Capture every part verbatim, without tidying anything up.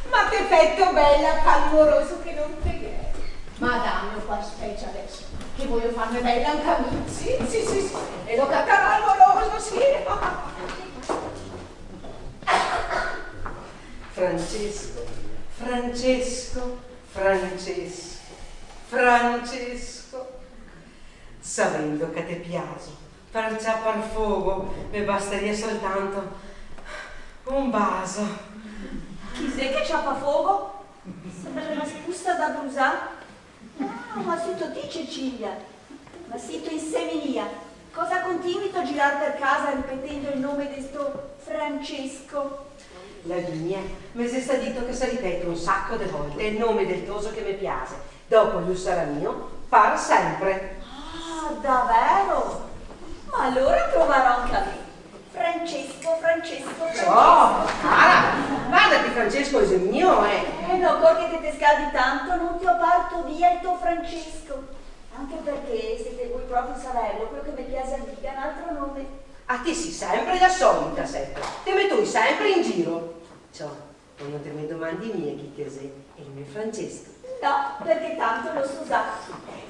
Ma che feto bela, caloroso che no te ghè. Ma dame qua, speta deso, che vojo farme bela anca mi. Sì, sì, sì, sì. E lo catarà amoroso, sì. Francesco, Francesco, Francesco, Francesco. Savendo che te piaso, par ciapar fogo me bastaria soltanto un baso. Chi xe che ciapa fogo? Sarà la spusa da brusar? Ah, ma sito ti, Cecilia? Ma sito insemenìa? Cosa continuito a girar par casa ripetendo el nome de sto Francesco? Lavinia, me xe stà dito che se ripete un saco de volte el nome del toso che me piase. Dopo lu sarà mio par sempre. Ah, davero? Ma alora trovarò anca mi. Francesco, Francesco, Francesco. Oh, cara, varda che Francesco xe mio, eh. Eh, no ocor che te te scaldi tanto, no te go parto via el to Francesco. Anca parché, se te vol proprio saverlo, quelo che me piase a mi el ga un altro nome. Ah, ti si sempre la solita, seto. Te me tol sempre in giro. Ciò. Ma no te me domandi mia chi che xe el me Francesco? No, parché tanto lo so za.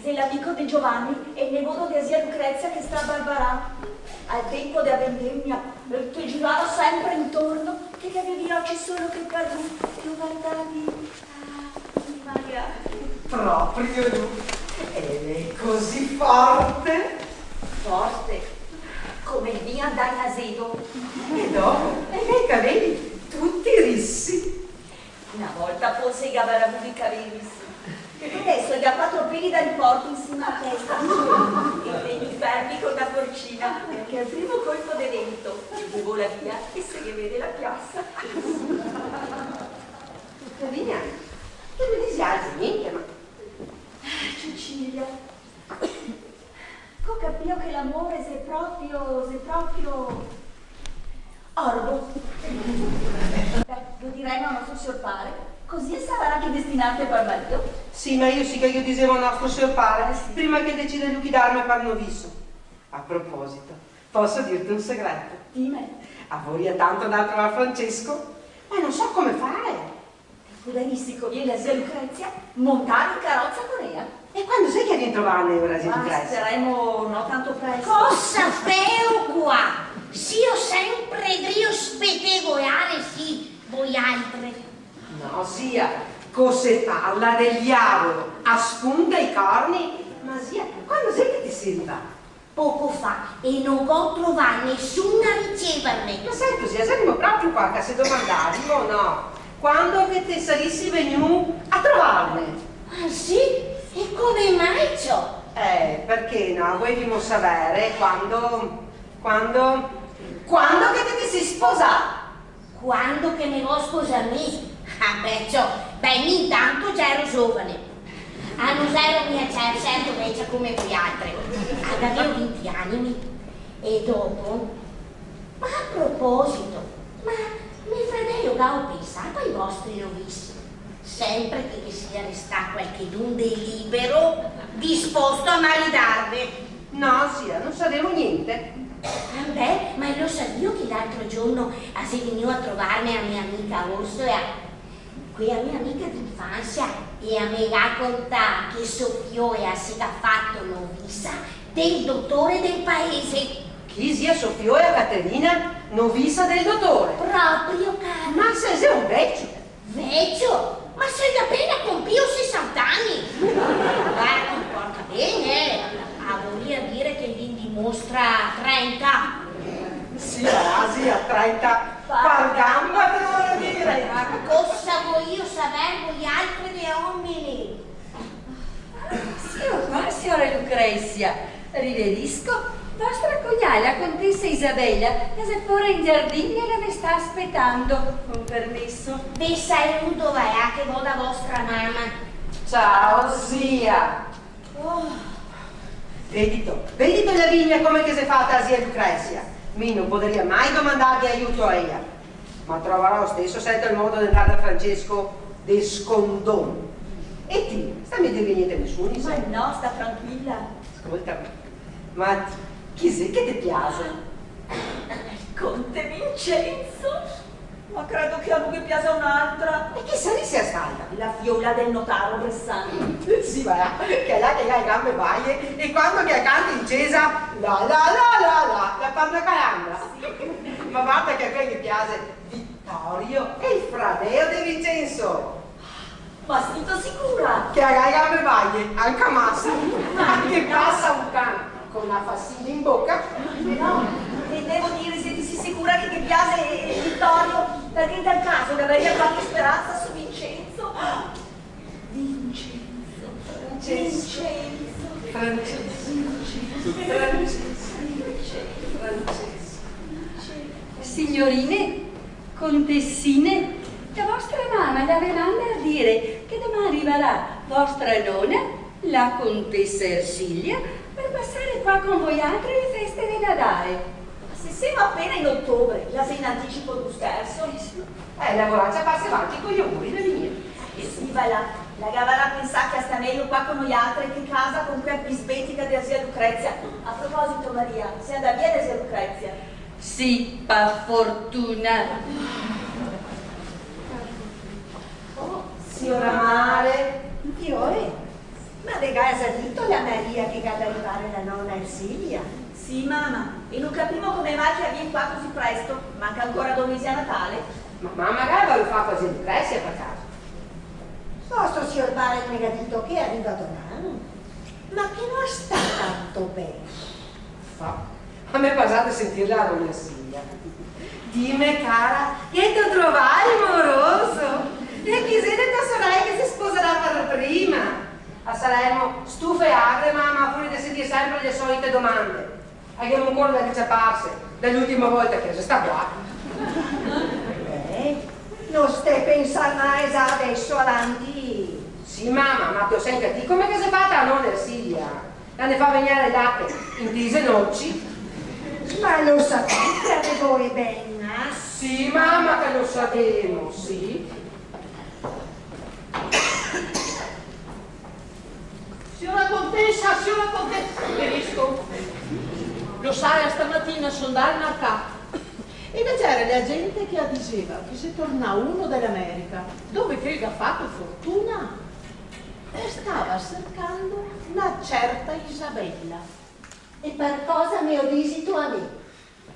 Xe l'amico de Giovanni, el nevodo de zia Lucrezia che sta a Barbaran. Al tempo dea vendemia, el te girava sempre intorno, che gavevi i oci solo che par lu, te lo vardavi, ah, magari. Proprio lu. E l'è cusì forte. Forte? Come el vin andà in azedo. E dopo, e i me cavei tuti risi. Na volta forse i gavarà vuo i cavei risi. Deso i ga quatro peli da riporto in sima a testa. E i tegni fermi co na forcina, parché al primo colpo de vento, i ghe vola via e se ghe vede la piasa. Tuttavia, che me disiaxe gnente, ma... Ah, Cecilia, go capìo che l'amore xe proprio, xe proprio orbo. Beh, lo diremo a nostro sior pare, cusì el savarà chi destinarte par marìo. Sì, ma mi sì che lo disevo a nostro sior pare, eh, sì, prima che el decida lu chi darme par noviso. A proposito, poso dirte un segreto? Dime. A voria tanto ndar a trovar Francesco, ma no so come fare. Te podarisi, co vien la zia Lucrezia, montar in caroza co ea. E quando xe che vien trovarne ora la zia Lucrezia? Ma speremo no tanto presto. Cosa feo qua? Sio sempre drio spetegołare, sì, voialtre. No, zia, co se parla del diavolo, a spunta i corni. Ma zia, quando xe che te si rivà? Poco fa, e no go trovà nesuna a riceverme. Ma senti, zia, sarimo proprio qua che se domandavimo, no? Quando che te sarisi vegnù a trovarme? Ah, sì? E come mai ciò? Eh, parché no voevimo saver quando, quando, quando che te te si sposà. Quando che me go sposà mi? Ah, beh, ciò, beh, mi intanto già ero giovane. Ah, no xero mia cer-, certo vecia come voialtre. Ah, gavevo vinti ani mi. E dopo? Ma a proposito, ma me fradeo galo pensà ai vostri novisi? Sempre che ghe sia restà qualchedun de libero, disposto a maridarve. No, zia, no savemo gnente. Ah, beh, ma lo savìo che l'altro giorno a xe vegnù a trovarme a me amica Ursula? Quea me amica d'infansia, e a me ga contà che so fioła se ga fato novisa del dotore del paese. Chi, zia, so fioła Caterina, novisa del dotore? Proprio, cara. Ma se xe un vecio! Vecio? Ma se el ga pena compìo sesanta ani! Varda, no inporta ben, eh! A voria dire che el ghin dimostra trenta. Sì, ah, sì, a trenta par gamba, te voio dire! Ma cosa voio saver voialtre de omeni? Sio qua, siora Lucrezia. Riverisco, vostra cugnà, la contesa Isabela, la xe fora in giardin e la ve sta spetando, con permeso. Ve saludo, va là, che vo da vostra mama. Ciao, zia. Oh. Vedito, vedito, Lavinia, come che xe fata la zia Lucrezia? Mi no podaria mai domandarghe aiuto a ea. Ma trovarò steso, sento, el modo de ndar da Francesco de scondon. E ti, stame dirghe gnente a nesuni, sa? Ma no, sta tranquila. Scoltame, ma ti, chi xe che te piaxe? El conte Vincenzo. Ma credo che a lu ghe piaxa un'altra. E chi saria stata? La fiola del notaro Bressani. Sì, va là, chela che ga le gambe baie e quando che la canta in cesa, la, la, la, la, la, la fa na calanda. Sì. Ma varda che a quel ghe piaxe Vittorio, el fradeo de Vincenzo. Ma sito sicura? Che la ga le gambe baie, anca masa. Che pasa un can co na fasina in boca. No, intendevo dire se ti si sicura che, che ghe piaxe, eh, Vittorio, parché in tal caso gavaria qualche speransa su Vincenzo. Vincenzo. Francesco. Vincenzo. Francesco. Francesco. Francesco. Signorine, contesine, la vostra mama la ve manda a dire che doman rivarà vostra nona, la contesa Ersilia, par pasare qua con voialtre le feste de Nadale. Ma se semo apena in otobre, la xe in anticipo de un scherso? Eh, la vorà ciaparse avanti coi auguri, la mia. E sì, va là, la gavarà pensà che la sta mejo qua con noialtre che in casa con quela bisbetica dela zia Lucrezia. A proposito, Maria, xe andà via la zia Lucrezia? Sì, par fortuna. Oh, siora mare. Dio, eh. Ma ve ga za dito la Maria che ga da rivare la nona Ersilia? Sì, mama, e no capimo come mai che la vien qua cusì presto, manca ancora do mesi a Natale. Ma, ma magari la vol far cusì in pressa, par caso? Vostro sior pare me ga dito che la riva doman, ma che no la sta tanto ben. Fa. A me par za de sentirla la nona Ersilia. Dime, cara, gheto trovà el moroso? E chi xe de to sorele che se sposarà par prima? A saremo stufe e agre, mama, a furia de sentir senpre le solite domande. A ghemo ancora da ciaparse da l'ultima volta che la xe stà qua. Eh, no stè pensar mai za deso avanti. Sì, mama, ma te lo sè anca ti come che xe fata la nona Ersilia? La ne fa vegnare el late inte i zenoci. Ma lo savè che la ve vol ben, ah? Sì, mama, che lo savemo, sì. Siora contesa, siora contesa, che rischio? Lo sa, stamatina so ndà al marcà e ghe gera la gente che la diseva che xe tornà uno de l'America, dove che el ga fato fortuna. E stava sercando na certa Isabela. E par cosa me lo dixito a mi?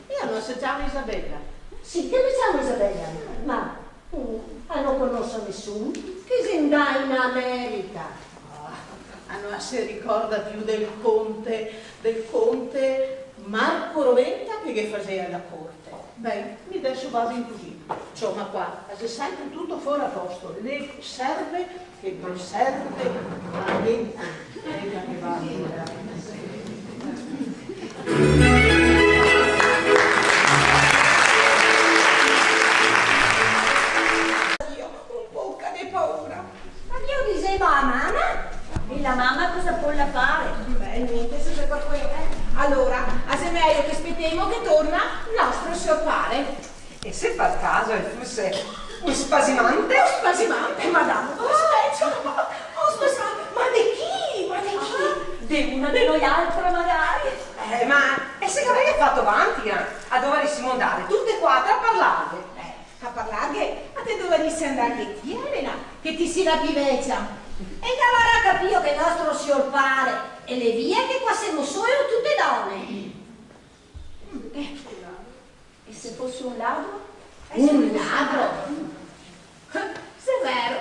E a no se ciama Isabela? Sì che me ciamo Isabela, ma, mm, a no conoso nesun che xe ndà in America. Ah, a no se ricorda più del conte, del conte Marco Roventa che ghe fasea la corte. Ben, mi deso vago in cusina. Insoma, qua, xe senpre tuto fora posto, le serve che no serve a gnente. Veda che va. Dio, un poca de paura. Ma mi lo dixevo a mama? E la mama cosa pola fare? Beh, gnente, se xe par quelo. Alora, a xe mejo che spetemo che torna nostro sior pare. E se par caso el fuse un spasimante? Un spasimante, madama, un spasimante, un spasimante, ma de chi? Ma de chi? Ah, de una de noialtre, magari. Eh, ma, e se gavaremo fato vanti, eh? A dovarìsimo ndare tute e quatro a parlarghe. Eh, a parlarghe? Ma te dovarisi ndarghe ti, Elena, che ti si la pi vecia. E gavarà capìo che nostro sior pare el xe via, che qua semo solo tute done. Mm, eh, E se fose un ladro? Un ladro? Xe vero.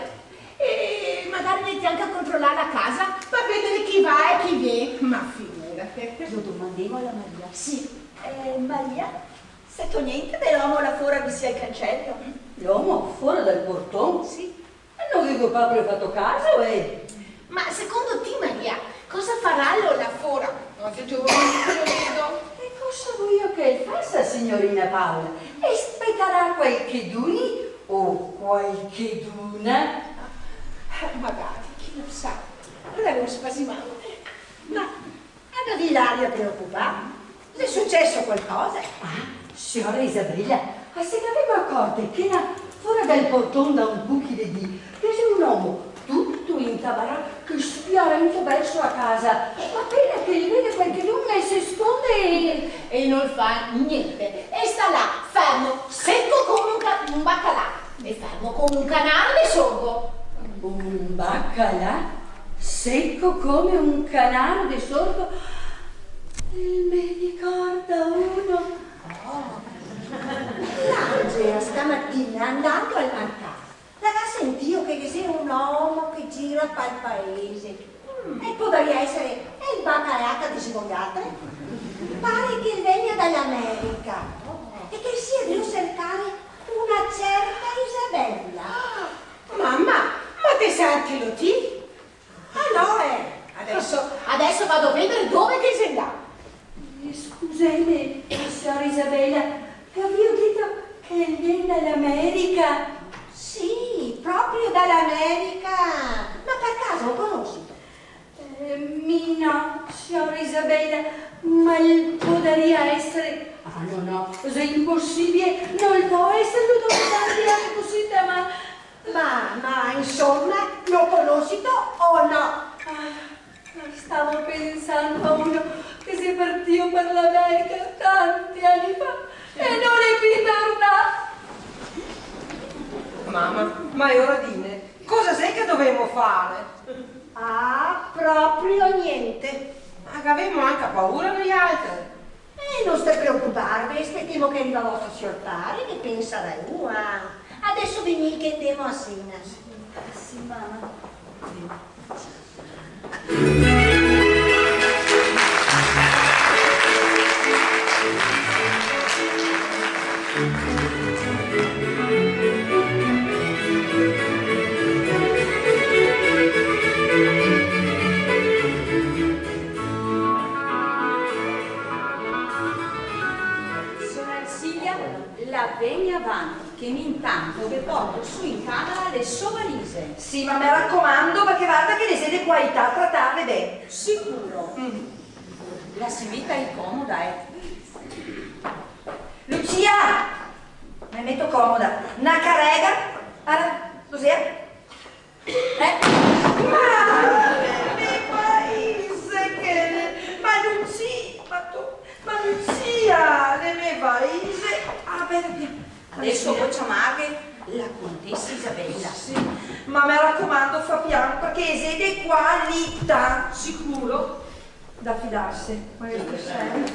E magari el mete anca a controlar la casa par vedar chi va e chi vien. Ma figurate. Lo domandemo a la Maria. Sì. Eh, Maria, seto gnente de l'omo là fora, visin al cancelo? L'omo fora dal porton? Sì. E no ghe go proprio fato caso, eh! Ma secondo ti, Maria, cosa faralo là fora? No, se te vol, no lo vedo. E cosa voio che el fasa, signorina Paola? El spetarà qualcheduni o qualcheduna? Magari, chi lo sa. Alora xe un spasimante. Ma Anda via, Ilaria, preocupà. Xe suceso qualcosa? Ah, siora Isabela, a se gavemo acorte che là fora dal porton da un pochi de dì ghe xe un omo tuto in Barbara, che spia rento verso la casa, ma apena che el vede qualchedun el se sconde e, e no fa gnente, e sta là, fermo, seco come un ca-, un bacalà, e fermo come un canaro de sorgo. Un bacalà? Seco come un canaro de sorgo? El me ricorda uno. Oh. L'Angela stamatina, andando al mercato, la ga sentìo che ghe xe un omo che gira pal paese. Mm. E podaria esare el bacalà che disì voialtri. Pare che el vegna da l'America e che el sia drio sercare una certa Isabella. Mama, ma te sa anca ti? Ah, no, eh. Adeso, adeso vado a vedare dove che el xe ndà. Eh, scuseme, siora Isabella, gavìo dito che el vien da l'America? Sì, proprio da l'America. Ma par caso lo conosito? Eh, mi no, siora Isabella, ma el podaria esare... Ah, no, no, xe inposibile, no el pol esare, lu dove tanti ani cusì, ma Ma, ma, insoma, lo conosito o no? Ah, stavo pensando a uno che xe partìo par l'America tanti ani fa e no l'è pì tornà. Mama, ma e ora dime, cosa xe che dovemo fare? Ah, proprio gnente. Ma gavemo anca paura noialtre. Eh, no sté preocuparve, spetemo che riva vostro sior pare, che pensarà lu, ah. Adeso vegnì che ndemo a sena. Sì, mama. Siora Ersilia, la vegna avanti, che mi intanto ve porto su in camera le so valise. Sì, ma me racomando, parché varda che le xe de qualità, tratarle ben. Sicuro. Mm. La si meta comoda, eh. Lucia! Me meto comoda. Na carega? Ara, cusì, eh? Eh? Ma le me valise che le, ma Lucia, ma tu, ma Lucia, le me valise, ah, ben, ben. Adeso vo ciamarghe la contesa Isabella. Sì, ma me racomando, fa pian, parché xe de qualità. Sicuro? Da fidarse, ma io sto sempre.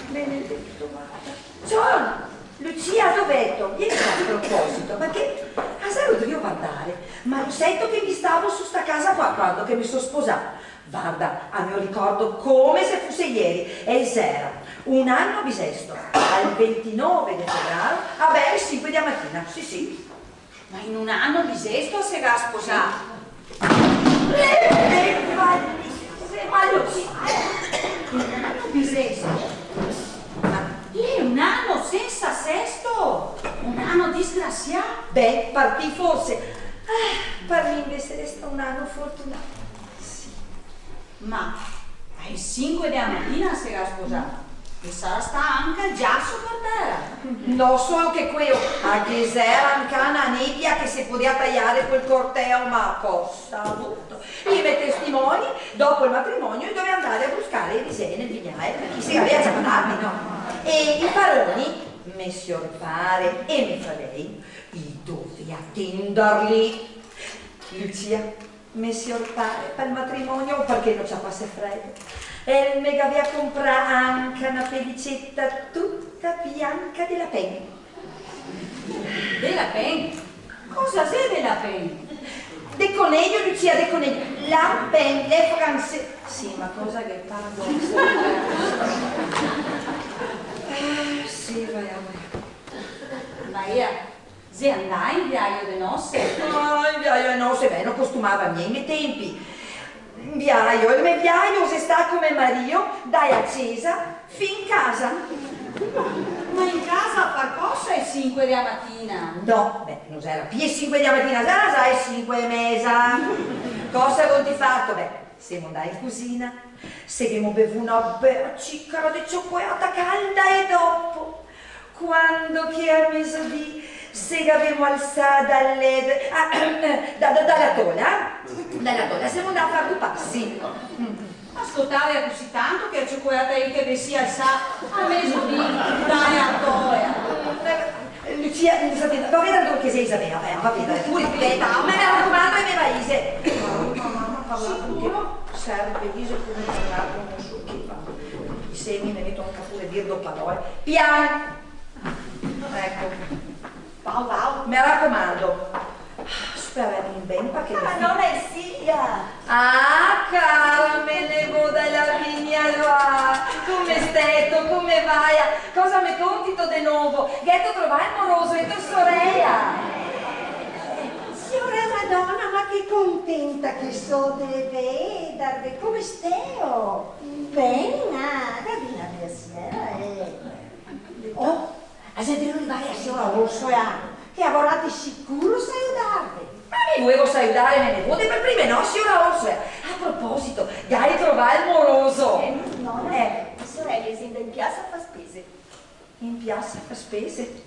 Benedeto, varda. Ciao! Lucia, dove xeto? Vien qua a proposito, parché a xero drio vardare, ma lo seto che mi stavo su sta casa qua quando che me so sposà? Varda, a me lo ricordo come se fuse ieri, e el xera un ano bisesto, al ventinove de febraro, a beh, sinque dea matina, sì, sì. Ma in un ano bisesto se ga sposà? Le me valise, ma Lucia, in un ano bisesto? Ma l'è un ano sensa sesto? Un ano disgrasià? Beh, par ti forse. Ah, par mi invese resta un ano fortunà. Sì. Ma ae sinque dea matina se ga sposà, e sarà stà anca el giaso par tera. No, solo che queo, a ghe xera anca na nebia che se podea taiare col corteo, ma cosa vuto? I me testimoni, dopo el matrimonio, i dovea ndare a bruscare e visee nel vignae, parché i se gavea za da darme, no? E i paroni, me sior pare e me fradei, i dovea tendarli. Lucia, me sior pare, pal matrimonio, parché no ciapase fredo, el me gavea comprà anca na peliceta tuta bianca de la Pen. De la Pen? Cosa xe de la Pen? De conejo, Lucia, de conejo. La Pen, le franse-, sì, ma cosa che parlo? Ah, sì, va, va. Ma ea, xe andà in viajo de nose? Ah, in viajo de nose, beh, no costumava mia i me tenpi. In viajo, el me viajo xe stà come Mario, da la cesa fin casa. Ma in casa a far cosa ae sinque dea matina? No, beh, no xera pì ae sinque dea matina, xera za ae sinque e meza. Cosa gonti fato? Beh, semo ndai in cusina, se ghemo bevù na bea cicara de ciocolata calda e dopo, quando che a mesodì Se gavemo alsà dal, ah, da, da, da la tola, da la tola, semo ndà a far do pasi. Ascoltava cusì tanto che a ciocolata lì che ve si alsà a mesodì da la tola. Eh, Lucia, scusate, va a vedar dove che xe Isabela, eh, va a vedar, pure, speta, ma me racomando, e me va ise. Mamma, mamma, parla pure. Sicuro? Serve, dixe, come parlar, no so che, ma i semi me meto anca pure dir do parole. Pian! Eco. Vao, vao. Me racomando. Speremo in ben, parché... Ah, nona Ersilia! Ah, cara me nevoda Lavinia, come steto, come vaia? Cosa me contito de novo? Gheto trovà el moroso de to sorea? Siora Madona, ma che contenta che so de vedarve, come steo? Ben, ah, Gavina, mia siora, eh. Oh, a xe drio rivare a siora Orsola, che a vorà de sicuro saludarve. Ma mi volevo saludare me nevoda par prima, no, siora Orsola? A proposito, gai trovà el moroso? Eh, nona, eh, a sorela xe ndà in piasa a far spese. In piasa a far spese?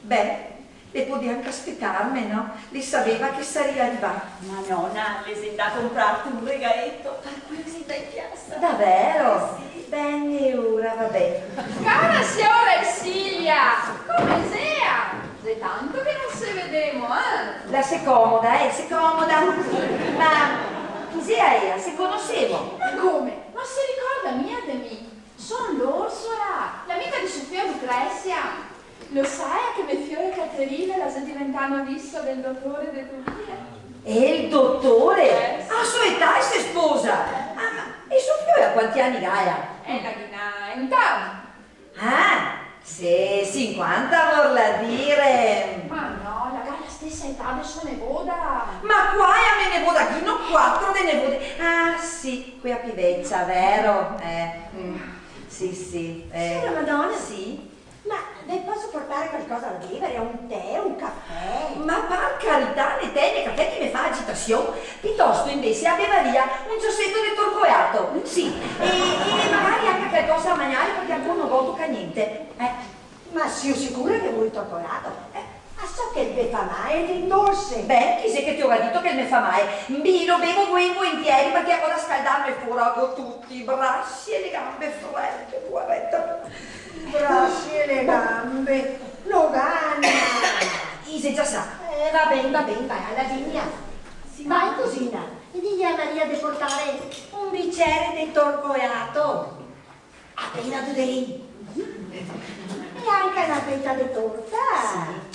Beh, le podea anca spetarme, no? Le saveva che saria rivà. Ma nona, le xe ndà a comprarte un regaleto, par cui xe ndà in piasa. Davero? Eh, sì. Ben, e ora va ben. Cara siora Ersilia, come xea? Xe tanto che no se vedemo, eh? La se comoda, eh, se comoda. Ma chi xea ea? Se conosemo? Ma come? No se ricorda mia de mi? Son Orsola, l'amica de so fia Lucrezia. Lo sa che me fiola Caterina la xe diventà novisa del dotore de Tobia? El dotore? Eh, sì. A so età el se sposa! Ah, ma e so fiola quanti ani gaia? Eh, la ghe n'à un tanto. Ah, sì, sinquanta vorla dire. Ma no, la ga la stesa età de so nevoda. Ma quala me nevoda? Ghe n'ò quatro de nevode. Ah, sì, quea pì vecia, vero? Eh, mm, sì, sì, eh. Siora Madona. Sì? Ma ve poso portare qualcosa da bevare? Un tè, un cafè? Ma par carità, né tè né cafè, che me fa agitasion. Pitosto, invese, a bevaria un gioseto de torcoato, sì, e, e magari anca calcosa da magnare, parché ancora no go tocà gnente. Eh. Ma sio sicura che vol torcoato? Eh, a so che el ve fa male, el ve indolse. Beh, chi xe che te lo ga dito che el me fa male? Mi lo bevo ben volentieri, parché go da scaldarme fora, go tuti i brasi e le gambe frede, poareta. Brasi e le gambe, no gana. Ise, già sa. Eh, va ben, va ben, va, Lavinia. Sì, va in cusina e dighe a Maria de portare un bicere de torcoato. Apena dudei. E anca na feta de torta. Sì.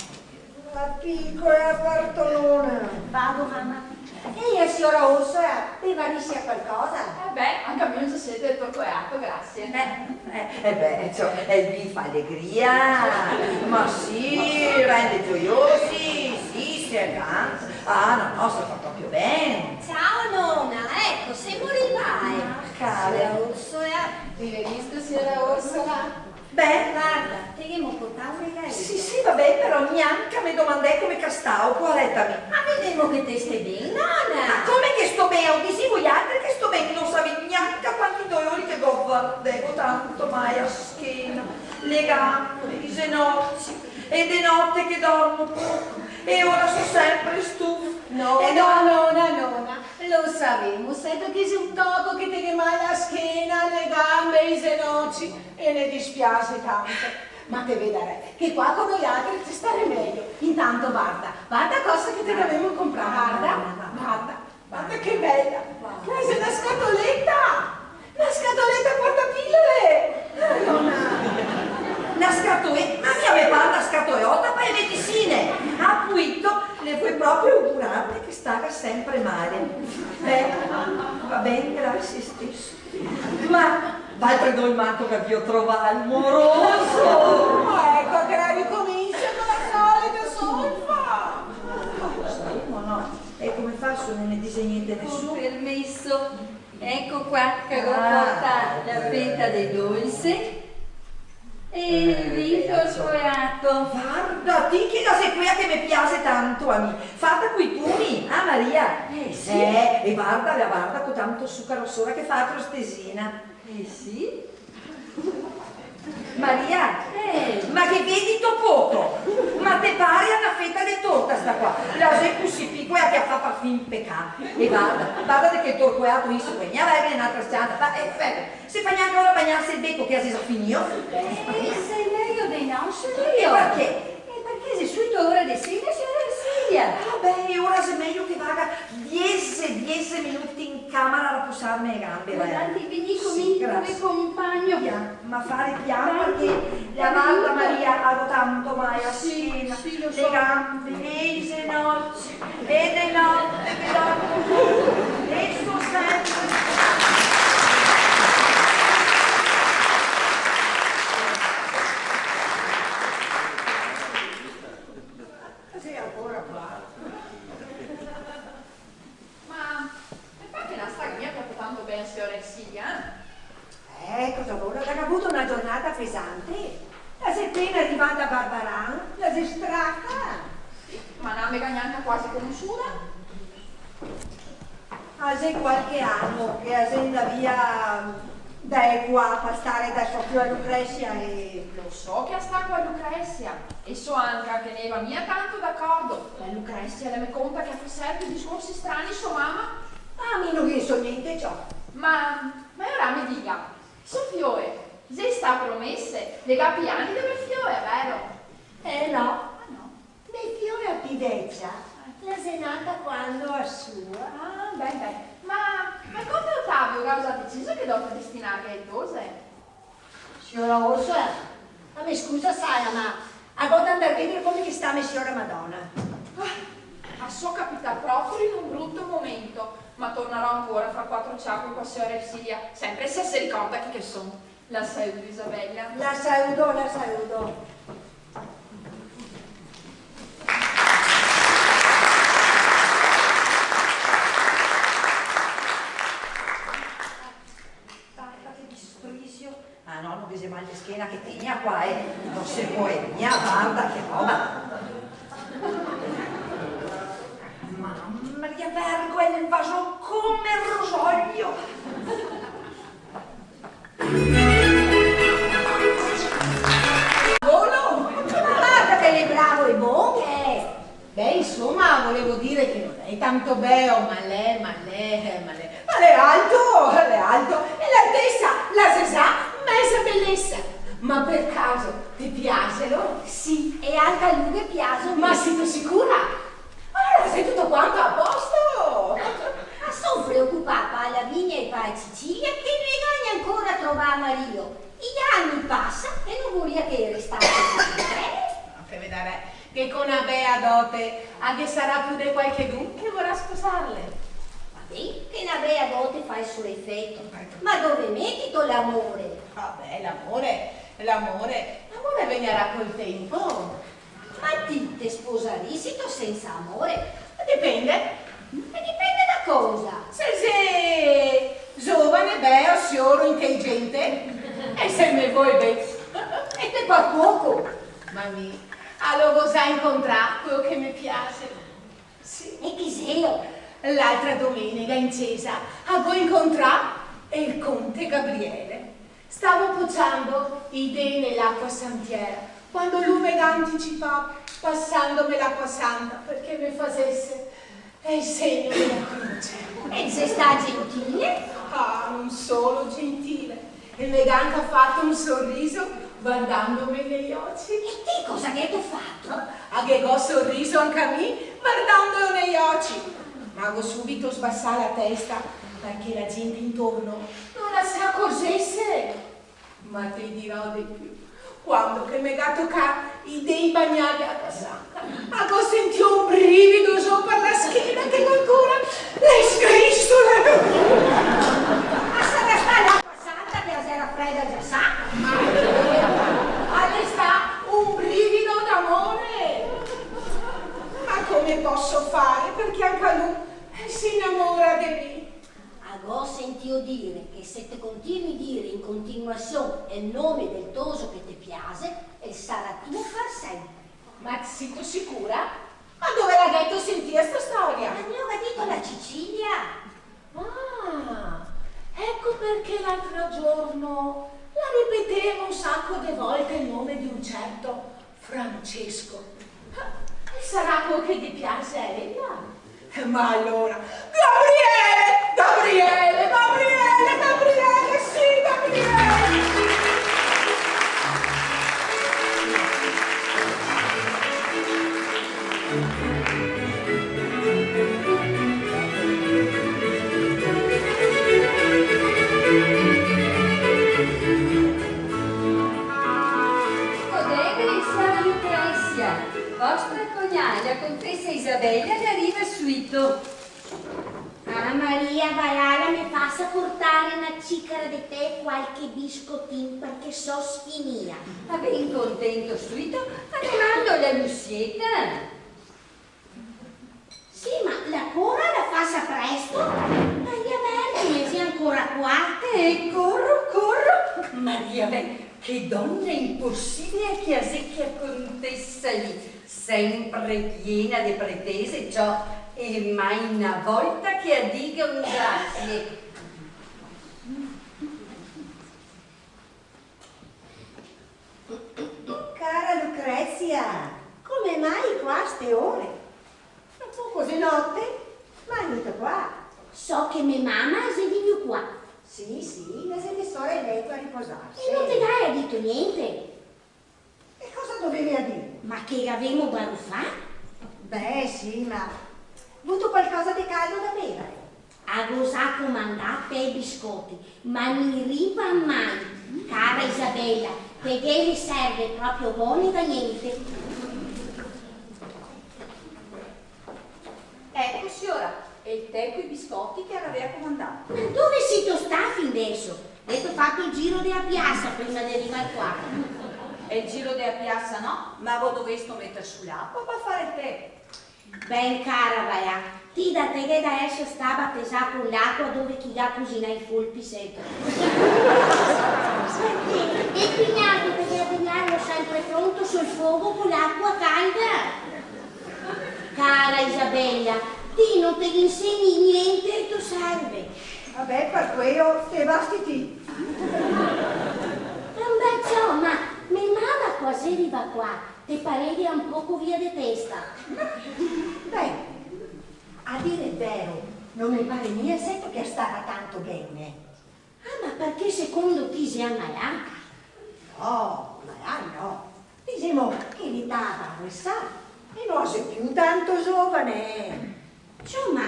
La picola partonona. Vado, mama. E la siora Orsola, eh, bevarisia qualcosa? Eh beh, anca mi un gioseto de torcoato, grasie. Eh, eh, eh beh, ciò, el vin fa alegria. Ma sì, rende gioiosi, sì, se canta. Ah, no, no, se fa proprio ben. Ciao, nona, eco, semo rivai. Ah, cara. Siora Orsola. Te ghe visto, siora Orsola? Beh. Varda, te ghemo portà un regaleto. Sì, sì, va ben, però gnanca me domandè come che stao, poareta mi. Ma vedemo che te ste ben, nona. Ma come che sto ben? Lo dixi voialtri che sto ben, no savì gnanca quanti dolori che go, varda, go tanto mal a schena, le gambe, i zenoci, e de note che dormo poco, e ora so sempre stufa. No, e no, no, nona, nona. Lo savemo, seto che xe un toco che te ghe mal a schena, le gambe, i zenoci, e ne dispiase tanto. Ma te vedarè che qua co noialtri te starè mejo. Intanto varda, varda cosa che te gavemo comprà, varda, varda, varda che bela. Questa xe na scatoleta! Na scatoleta portapilole! Eh, nona! Na scatole-, ma mi la me par na scatoeota par le medisine! Apuito, le voi proprio augurarme che staga sempre male. Eh, va ben, grasie steso. Ma valtri doi manco che gavìo trovà el moroso! Ma eco che la ricominsia co la solita solfa! Sì, ma no. E come faso? No me dixe gnente nesun? Con permeso. Eco qua, che go portà la feta de dolse e el vin torcoato. Varda, ti, che la xe quea che me piaxe tanto a mi. Fata coi pumi, ah, Maria? Eh, sì. Eh, e varda, la varda co tanto sucaro sora che fa la crostesina. Eh, sì. Maria, eh, ma ghe vedito poco? Ma te pare na feta de torta sta qua? La xe cusì picoła che a fa parfin pecà. E varda, varda de che torcołato iso, pol gnanca averghene n'altra s-cianta, ma, eh, ferma, se fa gnanca ora bagnarse el beco che a xe za finìo. Eh, xe mejo de no, xe mejo. E parché? Eh, parché xe suito ora de sena, siora Ersilia. Ah, beh, e ora xe mejo che vaga diese, diese minuti in camera a raposarme e gambe, va. Avanti, vegnì co mi, co me compagno. Sì, grasie. Via, ma fare pian, parché la varda, Maria, a go tanto małe a schena, le gambe, e i zenoci, e de note che dormo poco, e sto sempre. Sì, ancora qua. Ma me par che no sta mia proprio tanto ben, siora Ersilia, eh? Eh, cosa vol? Ga avuto na giornata pesante. La xe pena rivada a Barbaran, la xe straca. Sì, ma no me ga gnanca quasi conosuda. A xe qualche ano che a xe ndà via da qua par stare da so fioła Lucrezia e... Lo so che a sta co Lucrezia, e so anca che no i va mia tanto d'acordo. La Lucrezia la me conta che a fa sempre discorsi strani so mama. Ah, mi no ghe so gnente, ciò. Ma, ma ora me diga, so fioła, xe stà promese, le ga pi ani de me fioła, vero? Eh, no. Ah, no? Me fioła pi vecia la xe nata quando a sua. Ah, ben, ben. Ma, ma el conte Otavio ga za deciso che dote destinarghe ae tose? Siora Orsola, la me scusa, sala, ma a go da ndar vedare come che sta me siora Madona. Ah, a so capità proprio in un bruto momento, ma tornarò ancora fra quatro ciacołe co siora Ersilia, sempre se se ricorda chi che son. La saludo, Isabela. La saludo, la saludo. Varda che disprixio. Ah no, no ghe xe mal de schena che tegna qua, eh. No se pol mia, varda che roba. Mama mia, vergo el vaso come el rosolio. Volo? Ma varda che l'è bravo e bon, eh! Beh, insoma, volevo dire che no l'è tanto beo, ma l'è, ma l'è, ma l'è, ma l'è alto, l'è alto, e l'altesa la xe za meza belesa. Ma par caso te piaxelo? Sì, e anca a lu ghe piaxo mi. Ma sito sicura? Alora xe tuto quanto a posto! A son preocupà pa Lavinia e pa Cecilia che no i ga gnancora trovà marìo. I ani pasa e no voria che restase senpre. Ma che vedarè che co na bea dote a ghe sarà pure qualchedun che vorà sposarle. Va ben che na bea dote fa el so efeto, ma dove metito l'amore? Vabè, l'amore, l'amore, l'amore vegnarà col tenpo. Ma ti te sposarisitu sensa amore? Dipende. E dipende da cosa? Se xe zovane, beo, sioro, inteligente, e se me vol ben. E te par poco? Ma mi, a lo go za incontrà queo che me piaxe. Sì. E chi xelo? L'altra domenega in cesa a go incontrà el conte Gabriele. Stavo pociando i dei ne l'acqua santiera, quando lu me ga anticipà pasandome l'acqua santa parché me fasese el segno dela croce. E xe stà gentile? Ah, no solo gentile, el me ga anca fato un soriso vardandome nei oci. E ti cosa gheto fato? Ah, ghe go soriso anca mi vardandolo nei oci. Ma go subito sbasà la testa parché la gente intorno no la se acorzese. Ma te dirò de più. Quando che me ga tocà i dei bagnà de acqua santa, a go sentìo un brivido zo par la schena che ancora le sgrisole. Ma sarà stà l'acqua santa che a xera freda za sa? Ma l'è stà un brivido d'amore. Ma come poso fare parché anca lu, eh, se inamora de mi? A go sentìo dire che se te continui dire in continuasion el nome del toso che te piaxe, el sarà tuo par senpre. Ma sito sicura? Ma dove la gheto sentìa sta storia? Ma me lo ga dito la Cecilia. Ah, eco parché l'altro giorno la Ripetemo un saco de volte el nome de un certo Francesco. E sarà queo che ghe piase a ela? Ma alora, Gabriele, Gabriele, Gabriele, Gabriele, sì, Gabriele! Podè, cara Lucrezia, vostra cognada, la contesa Isabela, la riva suito. Ah, Maria, va là, la me fasa portare na cicara de tè e qualche biscotin, parché so sfinìa. Va ben, contento suito, ma te mando la Lucieta. Sì, ma la cora la fasa presto. Maria Vergine, la xe ancora qua? Eh, coro, coro. Maria Ve-, che dona imposibile che la xe chea contesa lì, sempre piena de pretese, ciò, e mai na volta che la diga un grazie. Cara Lucrezia, come mai qua a ste ore? Fra poco xe note, ma vegnì qua. So che me mama la xe vegnù qua. Sì, sì, la xe de sora in leto a riposarse. E no te gaea dito gnente? E cosa doveva dir? Ma che gavemo barufà? Beh, sì, ma vuto qualcosa de caldo da bevare? A go za comandà tè e biscoti, ma no i riva mai. Cara Isabela, te ghe le serve proprio bone da gnente. Eco, siora, el tè coi biscoti che la gaveva comandà. Ma dove sito stà fin deso? Gheto fato el giro dea piasa prima de rivar qua? El giro dea piasa no, ma go dovesto meter su l'acua par far el tè. Ben, cara, va là. Ti da te ghe da eser stà batesà co l'acua dove che i ga cusinà i folpi, seto. E el pignato te ghe da tegnarlo sempre pronto sul fogo co l'acua calda. Cara Isabela, ti no te ghe insegni gnente e to serve. Va ben, par queo te basti ti. Anbè, ciò, ma me mama qua, se riva qua, te pareve un poco via de testa? Beh, a dire el vero, no me pare mia, seto, che la staga tanto ben, eh. Ah, ma parché secondo ti se ga malà? No, malà no. Disemo che l'età la ga pasà e no la xe più tanto zovane. Insoma,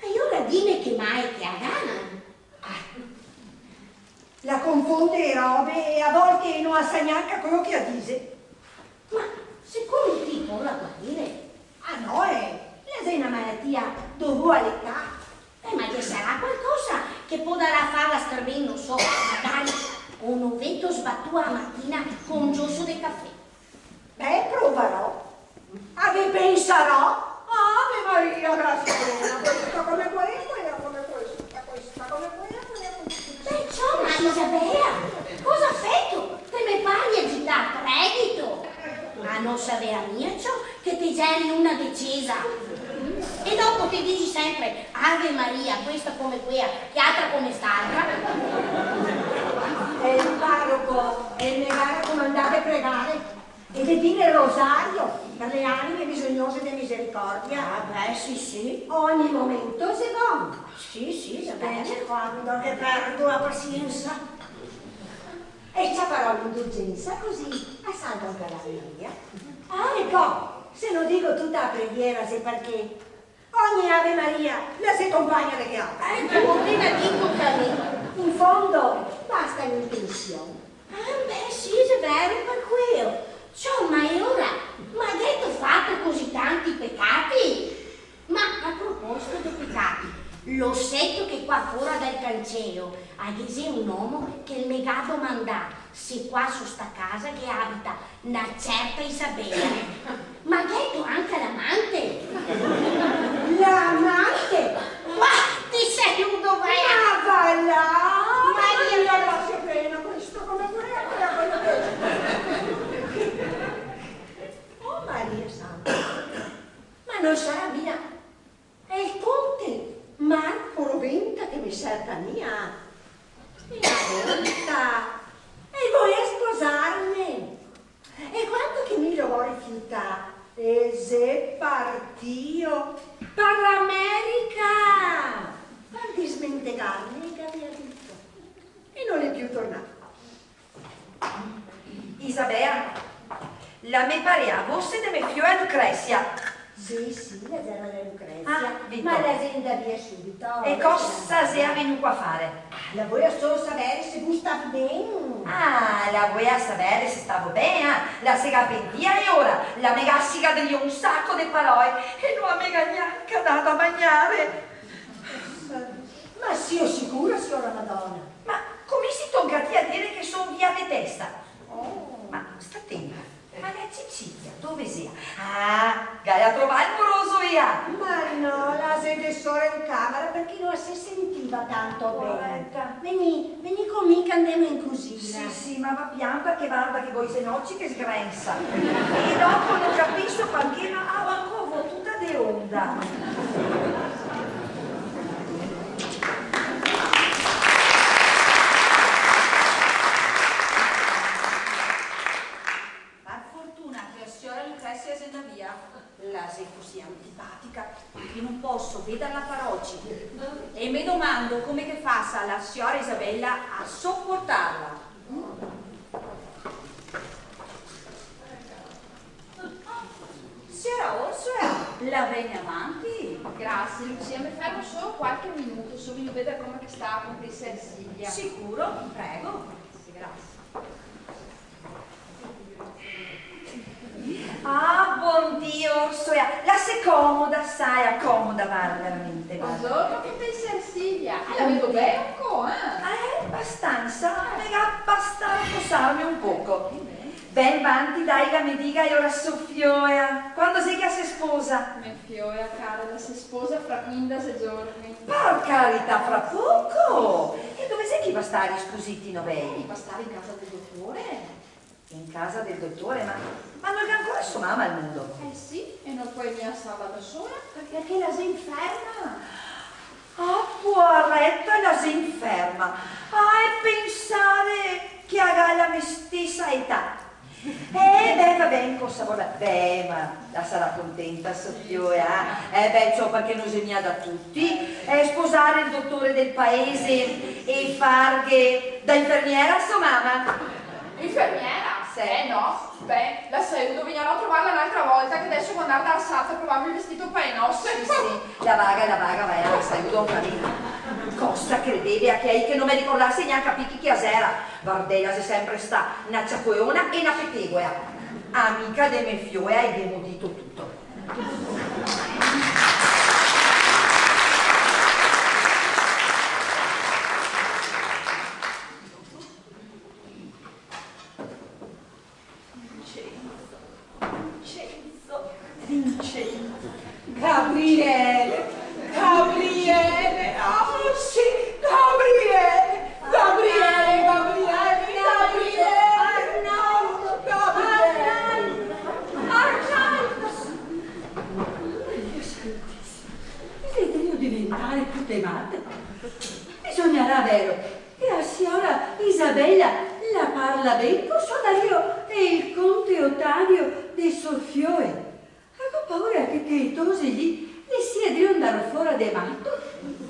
e ora dime che mal che la ga. Ah, la confonde e robe e a volte no la sa gnanca queo che la dixe. Ma secondo ti pola guarire? Ah no, eh, la xe na malatia dovua a l'età. Eh, ma ghe sarà qualcosa che podarà farla star ben, no so, magari co un oveto sbatù a matina co un gioso de cafè. Beh, provarò. A ghe pensarò. Ave Maria, grazie bona, questa come quela, quela come questa, questa come quela, quela come questa. Beh, insoma, Isabela, cosa feto? Te me pari agità, credito? Ah, no savea mia ciò che te geri una decesa. E dopo te dixi sempre, Ave Maria, questa come quea, che altra come st'altra. E el paroco el me ga racomandà de pregare e de dire el rosario par le anime bisognose de misericordia. Ah, beh, sì, sì. Ogni momento xe bon. Sì, sì, xe ben. Specie quando che perdo la pasiensa. E ciaparò l'indulgensa, cusì la salvo anca la mia. Ah, e po, se no digo tuta la preghiera, xe parché ogni Ave Maria la se compagna de che altra. Eh, che voleva dir anca mi? In fondo, basta l'intension. Ah, beh, sì, xe vero, par queo. Ciò, ma e ora? Ma gheto fato cusì tanti pecati? Ma a proposito de pecati, lo seto che qua fora dal canceo a ghe xe un omo che el me ga domandà se qua su sta casa che abita na certa Isabela? Ma gheto anca l'amante? L'amante? Ma ti sei un dov'è? Ma va là! Maria, Maria, grazie bona, questa come quela, quela come questa. Oh Maria Santa, ma no sarà mia el conte Marco Roventa che me serva mia? E na volta mi lo go rifiutà. E xe partìo par l'America! Par dismentegarme, el gavea dito. E no l'è più tornà. Isabea, la me parea voce de me fiola Lucrezia. Sì, sì, la gera la Lucrezia. Ah, vito. Ma la xe ndà via subito. E cosa xe vegnù qua a fare? Ah, la voea solo savere se vu stavo ben. Ah, la voea savere se stavo ben, ah. La se ga pentìa e ora la me ga sigà drio un saco de paroe e no la me ga gnanca dà da magnare. Ma sio sicura, siora Madona? Ma come si tonca a ti a dire che son via de testa? Oh. Ma sta tenta, ma la Cecilia dove xea? Ah, la ga trovà el moroso, ea? Ma no, la xe de sora in camera parché no la se sentiva tanto ben. Poareta. Vegnì, vegnì co mi che ndemo in cusina. Sì, sì, ma va pian parché varda che go i zenoci che sgrensa. E dopo no capiso parché, ma, ah, ma co vo tuta de onda. Par fortuna che la siora Lucrezia xe ndà via. La xe cusì antipatica che no poso vederla par oci. E me domando come che fasa la siora Isabela a soportarla. Siora Orsola, la vegna avanti? Grazie, Lucia, me fermo solo qualche minuto, so vegnù a veder come che sta la contesa Ersilia. Sicuro? Prego. Grazie, grazie. Ah, bondì, Orsola, la se comoda, sa, la se comoda, varda, veramente, varda. Bongiorno, contesa Ersilia. Ah, la vedo ben ancò, eh? Eh, abastansa, me ga bastà a riposarme un poco. Ben, vanti, dai, la me diga ora so fiola, quando xe che la se sposa? Me fiola cara, la se sposa fra quindese giorni. Par carità, fra poco! E dove xe che i va stare i spositi novei? Eh, i va stare in casa del dotore. In casa del dotore? Ma, ma no la ga ancora so mama al mondo? Eh sì, e no la pol mia lasarla da sola, parché la xe inferma. Ah, poareta, la xe inferma. Ah, e pensare che la ga la me stesa età. Eh, beh, va ben, cosa vorla? Beh, ma la sarà contenta, so fiola, eh? Eh, beh, ciò, parché no xe mia da tuti, eh, sposare el dotore del paese e farghe da infermiera a so mama. Infermiera? Sì. Eh, no. Beh, la saludo, vegnarò a trovarla n'altra volta, che deso devo ndar dal sarto a provarme el vestito par le nose. Sì, sì, la vaga, la vaga, va, la saludo anca mi. Cosa credeva che, che no me ricordase gnanca pì chi che la xera? Vardè, la xe sempre stà na ciacołona e na petegoła. Amica de me fioła e ghemo dito tuto. Vincenzo, Vincenzo, Vincenzo. Gabriele, Gabriele, oh sì, Gabriele, Gabriele, Gabriele, Gabriele, Arnaldo, Gabriele. Arnaldo, Arnaldo. Dio santissimo, mi sento io diventare tute mate. Bisognarà, vero, che la siora Isabela la parla ben co so marìo e el conte Otavio de so fioła. Go paura che chee tose lì le sia drio ndar fora de mato.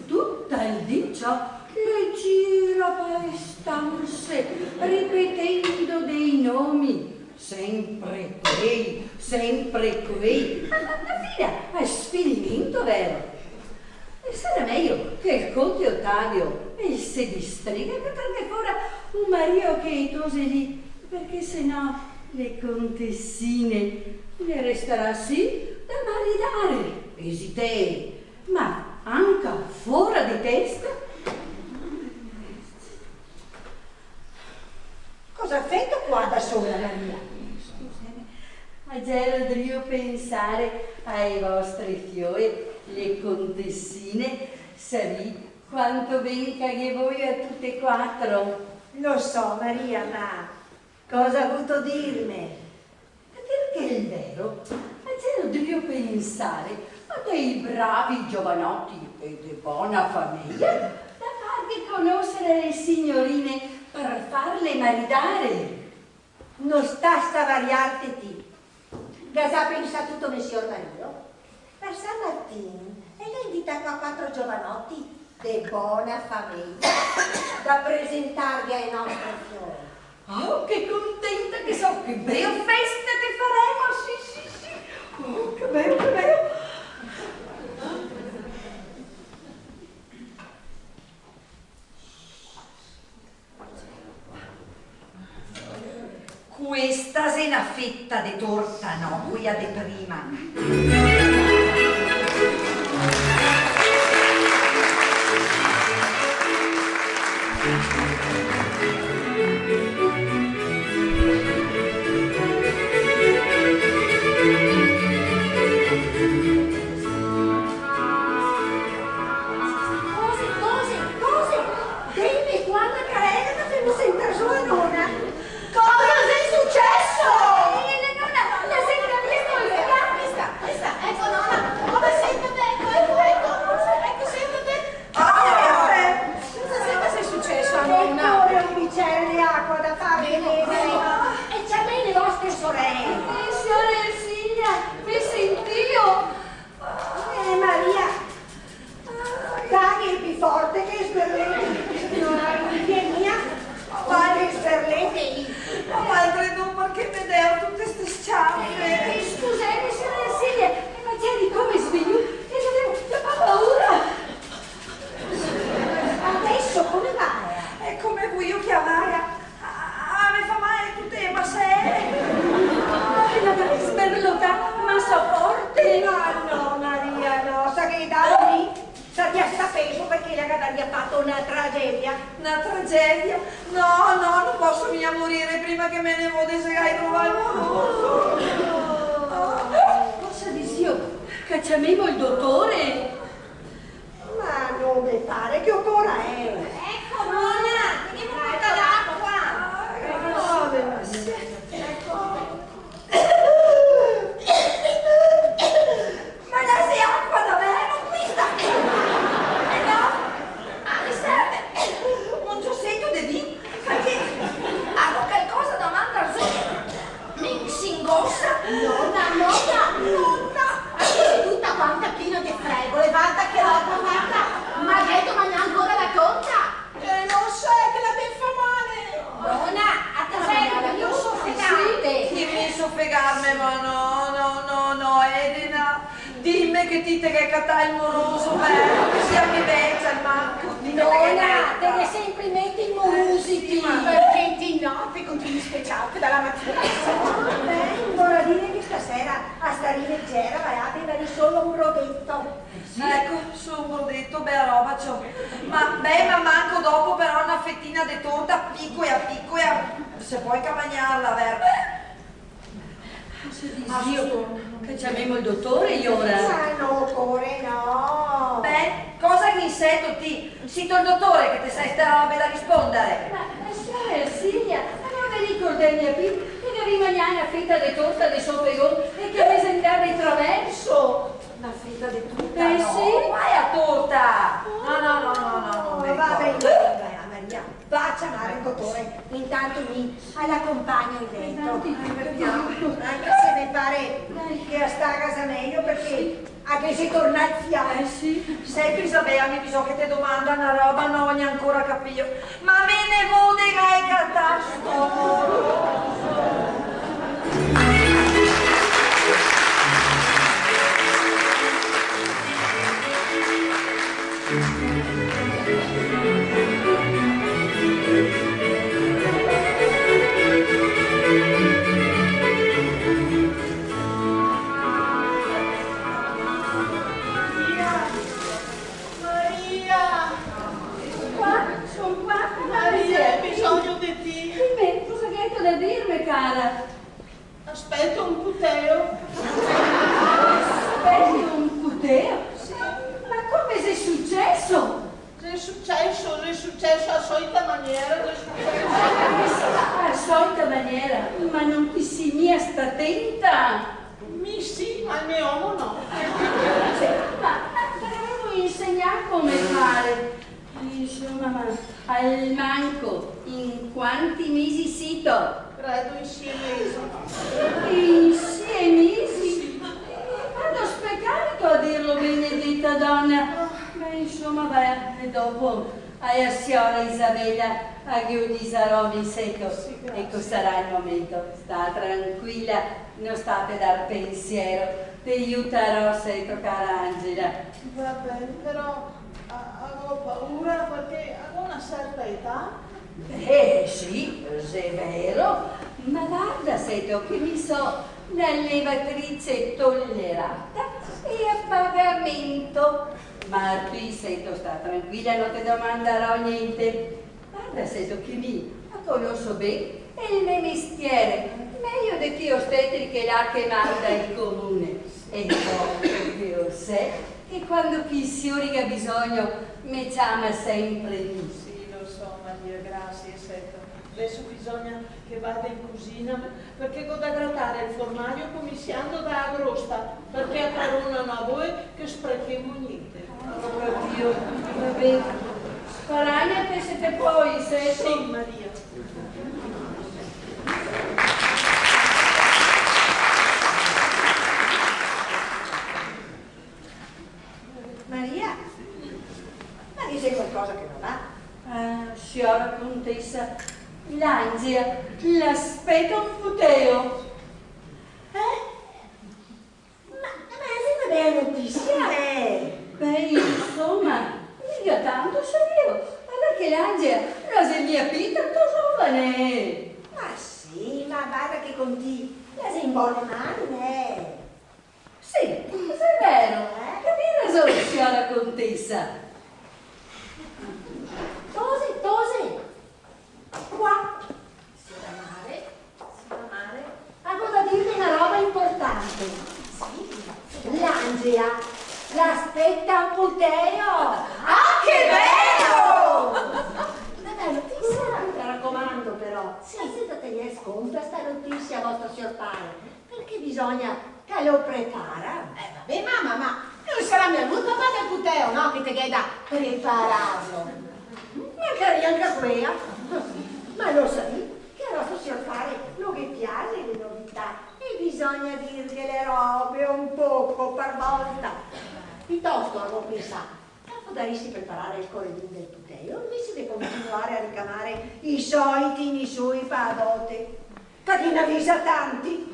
Tuta el dì ciò le gira pa le stanse, ripetendo dei nomi. Sempre quei, sempre quei. Ma, ma, ma fina al sfinimento, vero? E sarà mejo che el conte Otavio el se distriga che torna fora un marìo che i tose lì, parché se no le contesine le restarà sì da maridare. Esitee, ma anca fora de testa? Cosa feto qua da soła, Maria? Scuseme, ma gero drio pensare ae vostre fiołe, le contesine, savì quanto ben che ghe vojo a tute quatro. Lo so, Maria, ma cosa vuto dirme? A dir el vero, ma gero drio pensare a dei bravi giovanoti e de bona fameja da farghe conosare ae signorine par farle maridare. No sta svariarte ti. Ga za pensà tuto, me sior marìo? Par San Martin el ga invità qua quatro giovanoti de bona fameja da presentarghe ae nostre fiore. Oh, che contenta che so, che bea festa che faremo, sì, sì, sì. Oh, che beo, che beo. Questa xe na feta de torta, no, quea de prima. Cose, cose, cose! Dime qua na carega, te femo sentar zo a nona. Cosa xe suceso? Eh, la nona, la senta, la senta, la senta. Eco, nona, come, sentate, eco, eco, eco, eco, sentate. Ah, eh, cosa xe, cosa xe suceso a nona? Eco, un bicer de acua da farme bever. Eco, eco. E ciamè le vostre sorele. Eh, siora Ersilia, me sentìo? Eh, Maria, daghe el pi forte che sberlente. No, no, no, mia. Daghe el sberlente. Ma valtri do parché me deo tute ste s-ciafe? Eh, scuseme, siora Ersilia, eh, ma ciò, come svejo, che gavevo, che go paura. Deso come vae? E come vuio che a vaia? Ah, me fa mal tute e masee. Ah, la ga sberlotà masa forte. Ma no, Maria, no, sa che da mi, sa, te sta pezo, parché la ga da aver fato na tragedia. Na tragedia? No, no, no poso mia morir prima che me nevode se ga trovà el moroso. Cosa disìo? Che ciamemo el dotore? Ma no me pare che ocora, eh. Eco, nona, te devo portar l'acua. Eco. Ma la xe acua davero questa? Eh no? Ah, me serve un gioseto de vin, parché go calcosa da mandar zo. Me se ingosa. Nona, nona, nona. Ma ti te si tuta quanta piena de fregole, varda che roba, varda. Ma gheto magnà ancora la torta? Eh, no so, che la te fa mal. Nona, a te serve, mi so fegate. Sì, mi so fegarme, ma no, no, no, no, Edena. Dime che ti te ghe catà el moroso, beh, che sia che vecia, almanco, ti te ghe catà. Nona, te ghe senpre in mente i morosi, ti. Parché ti no, te continui special da la matina. Ah, beh, vorà dire che stasera a starì legera, va, a bevar solo un brodeto. Eco, solo un brodeto, bea roba, ciò. Ma, beh, ma manco dopo però na fetina de torta picola, picola, se pol magnarla, vero? Cosa disìo? Che ciamemo el dotore, alora? Ah, no, dotore, no. Beh, cosa che inseto ti? Sito el dotore che te sa ste robe da rispondare? Ma, ma siora Ersilia, ma no ve ricordè mia pi che gavì magnà na feta de torta de sopegon e che me xe ndà de traverso? Na feta de torta? Eh, no, sì. Ma xe a torta! No, no, no, no, no, no, me ricordo. Va ben, va ben, Maria. Va a ciamar el dotore, intanto mi la conpagno in leto. Anche se me pare che la staga za mejo, parché a ghe xe tornà el fià. Eh, sì. Senti, Isabela, mi bisogna che te domanda na roba, no go gnancora capìo. Ma me nevode ga catà sto moroso? Maria, Maria! Son qua, son qua, Maria, go bisogno de ti. Dime, cosa gheto da dirme, cara? Speto un puteo. Speto un puteo? Sì. Ma come xe suceso? Xe suceso, xe suceso a soita maniera, xe suceso. Eh sì, a soita maniera, ma no te si mia stà tenta? Mi sì, ma el me omo no. Sì, ma, ma te gavemo insegnà come fare. Insoma, ma almanco in quanti mesi sito? Credo in sie mesi. In sie E mi sì. Sì. E quando specà, a dirlo, benedeta dona. Ah. Ma insoma, va, e dopo a la siora Isabela ghe lo disarò mi, seto. Sì, grasie. Eco, sarà el momento. Sta tranquila, no sta pe dar pensiero. Te iutarò, seto, cara Angela. Va ben, però a, a go paura parché a go na serta età. Eh, sì, xe vero, ma varda, seto, che mi so na levatrice tolerata e a pagamento. Ma ti, seto, sta tranquila, no te domandarò gnente. Varda, seto, che mi a conoso ben el me mestiere, mejo de chi ostetriche là che manda el comune. E po, che lo sè, che quando che i siori ga bisogno, me ciama sempre mi. Sì, lo so, Maria, grasie, seto. Deso bisogna che vada in cusina, parché go da gratar el formajo comisiando da la grosta, parché a parona no voe che sprechemo gnente. Povero Dio, va ben. Sparagnate se te pol, seto. Sì, Maria. Maria, ma ghe xe qualcosa che no va? Eh, siora contesa, l'Angia la speta un puteo. Eh? Ma, ma xe na bela notisia, eh! Beh, insoma, miga tanto, serio. Varda che l'Angia la xe mia pì tanto zovane, eh! Ma sì, ma varda che con ti la xe in bone man, eh! Sì, xe vero, eh? Che rason, siora contesa. Tose, tose! Qua! Siora mare, siora mare, a go da dirve na roba inportante. Sì? L'Angela la speta un puteo! Ah, che belo! Una bela notisia! Mi racomando, però, sì, la seta tegner conto sta notisia, vostro sior pare, parché bisogna che lo prepara. Eh, va ben, mama, ma no sarà mia lu el papà del puteo, no? Che te ghe da prepararlo. Magari anca quea. Ma lo savì che a nostro sior pare no ghe piase le novità e bisogna dirghe le robe un poco par volta. Pitosto, a go pensà, che podarisi preparar el coredin del puteo invese de continuar a ricamar i soiti in i sui pa dote. Parché ghe n'avisa tanti.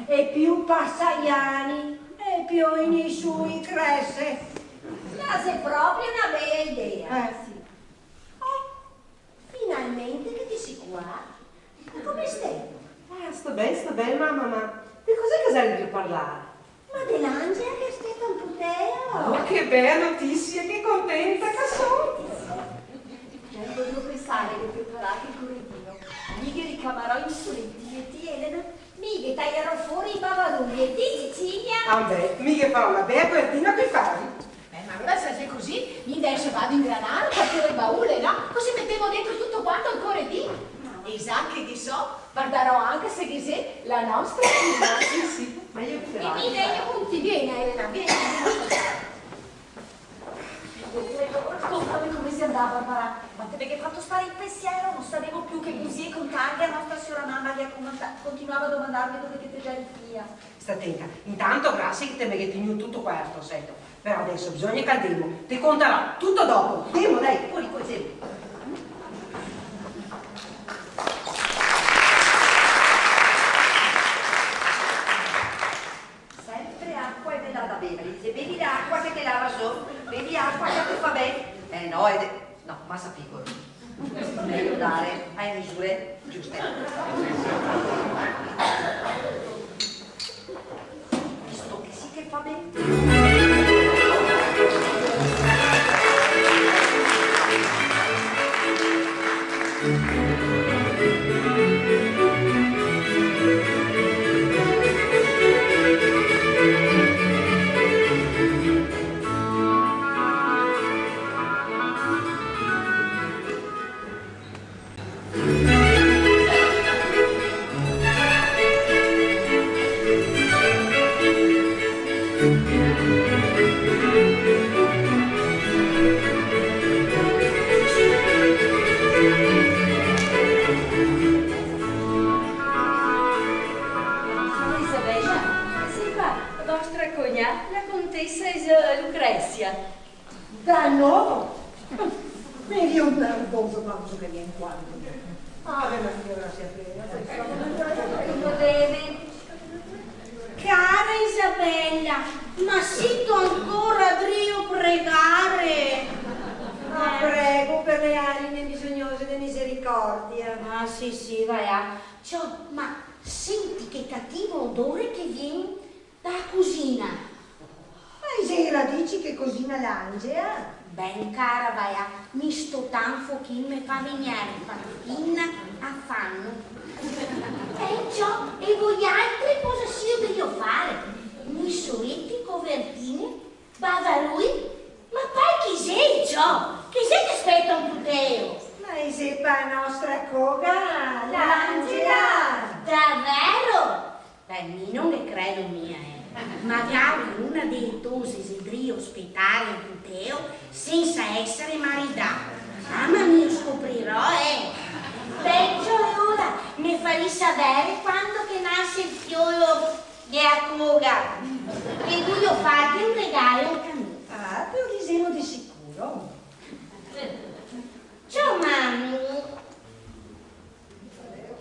E più pasa i ani, e più in i sui crese. Ma xe proprio na bea idea. Eh, sì. Oh, finalmente che te si qua. Ma come stemo? Ah, sto ben, sto ben, mama, ma de cos'è che saremo a parlar? Ma de l'Angela che speta un puteo. Oh, che bea notisia, che contenta che so! Già volevo pensar che preparate el coredino. Mi ghe ricamarò i soiti e ti, Elena, mi ghe taiarò fora i bavaruie, ti, Cecilia? Ah, beh, mi ghe farò na bea coertina coi fari. Eh, ma alora se xe cusì, mi deso vado a ingranar un paquet de baule, no? Cusì metemo dentro tuto quanto el coredin. E za che ghe so, vardarò anca se ghe xe la nostra firma. Sì, sì, ma mi... E mi vedo con ti, vien, Elena, vien. Contame come xe andà, Barbara. Ma te me ghe fato star in pensiero, no savevo più che busie contarghe a nostra siora mama, che la comanda-, continuava a domandarme dove che te geri finìa. Sta tenta. Intanto, grasie che te me ghe tegnù tuto qua, sto seto. Però deso bisogna che andemo. Te contarò tuto dopo. Ndemo, dai, fora, fora, ndemo. Sempre acqua e ve la da bevar. Dixe, bevi l'acqua che te lava so, bevi acqua che te fa ben. Eh no, e de-, no, masa picolo. Mejo dare a le misure giuste. Visto che sì che fa ben. Lucrezia. Da novo? Me vien un nervoso quando che vien qua. Ave Maria, grasia plena. Lo beve. Cara Isabella, ma sito ancora drio pregare? Ah, prego per le anime bisognose de misericordia. Ah, sì, sì, va là. Ciò, ma senti che cativo odore che vien da cusina. Ma i xe i radici che cusina l'Angela? Ben, cara, va là, mi sto tanfo che me fa vegner parfin afano. E ciò, e voialtri cosa sio drio fare? Misoeti, covertine, bavarui? Ma poi chi xe, ciò? Chi xe che speta un puteo? Ma i xe pa nostra coga, l'Angela! Davero? Beh, mi no ghe credo mia, eh. Magari una de le tose xe drio spetare un puteo sensa esare maridà. Ah, ma mi lo scoprirò, eh. Beh, ciò, e ora me farì savere quando che nase el fiolo de la coga. E voio farghe un regalo anca mi. Ah, te lo disemo de sicuro. Ciò, mami.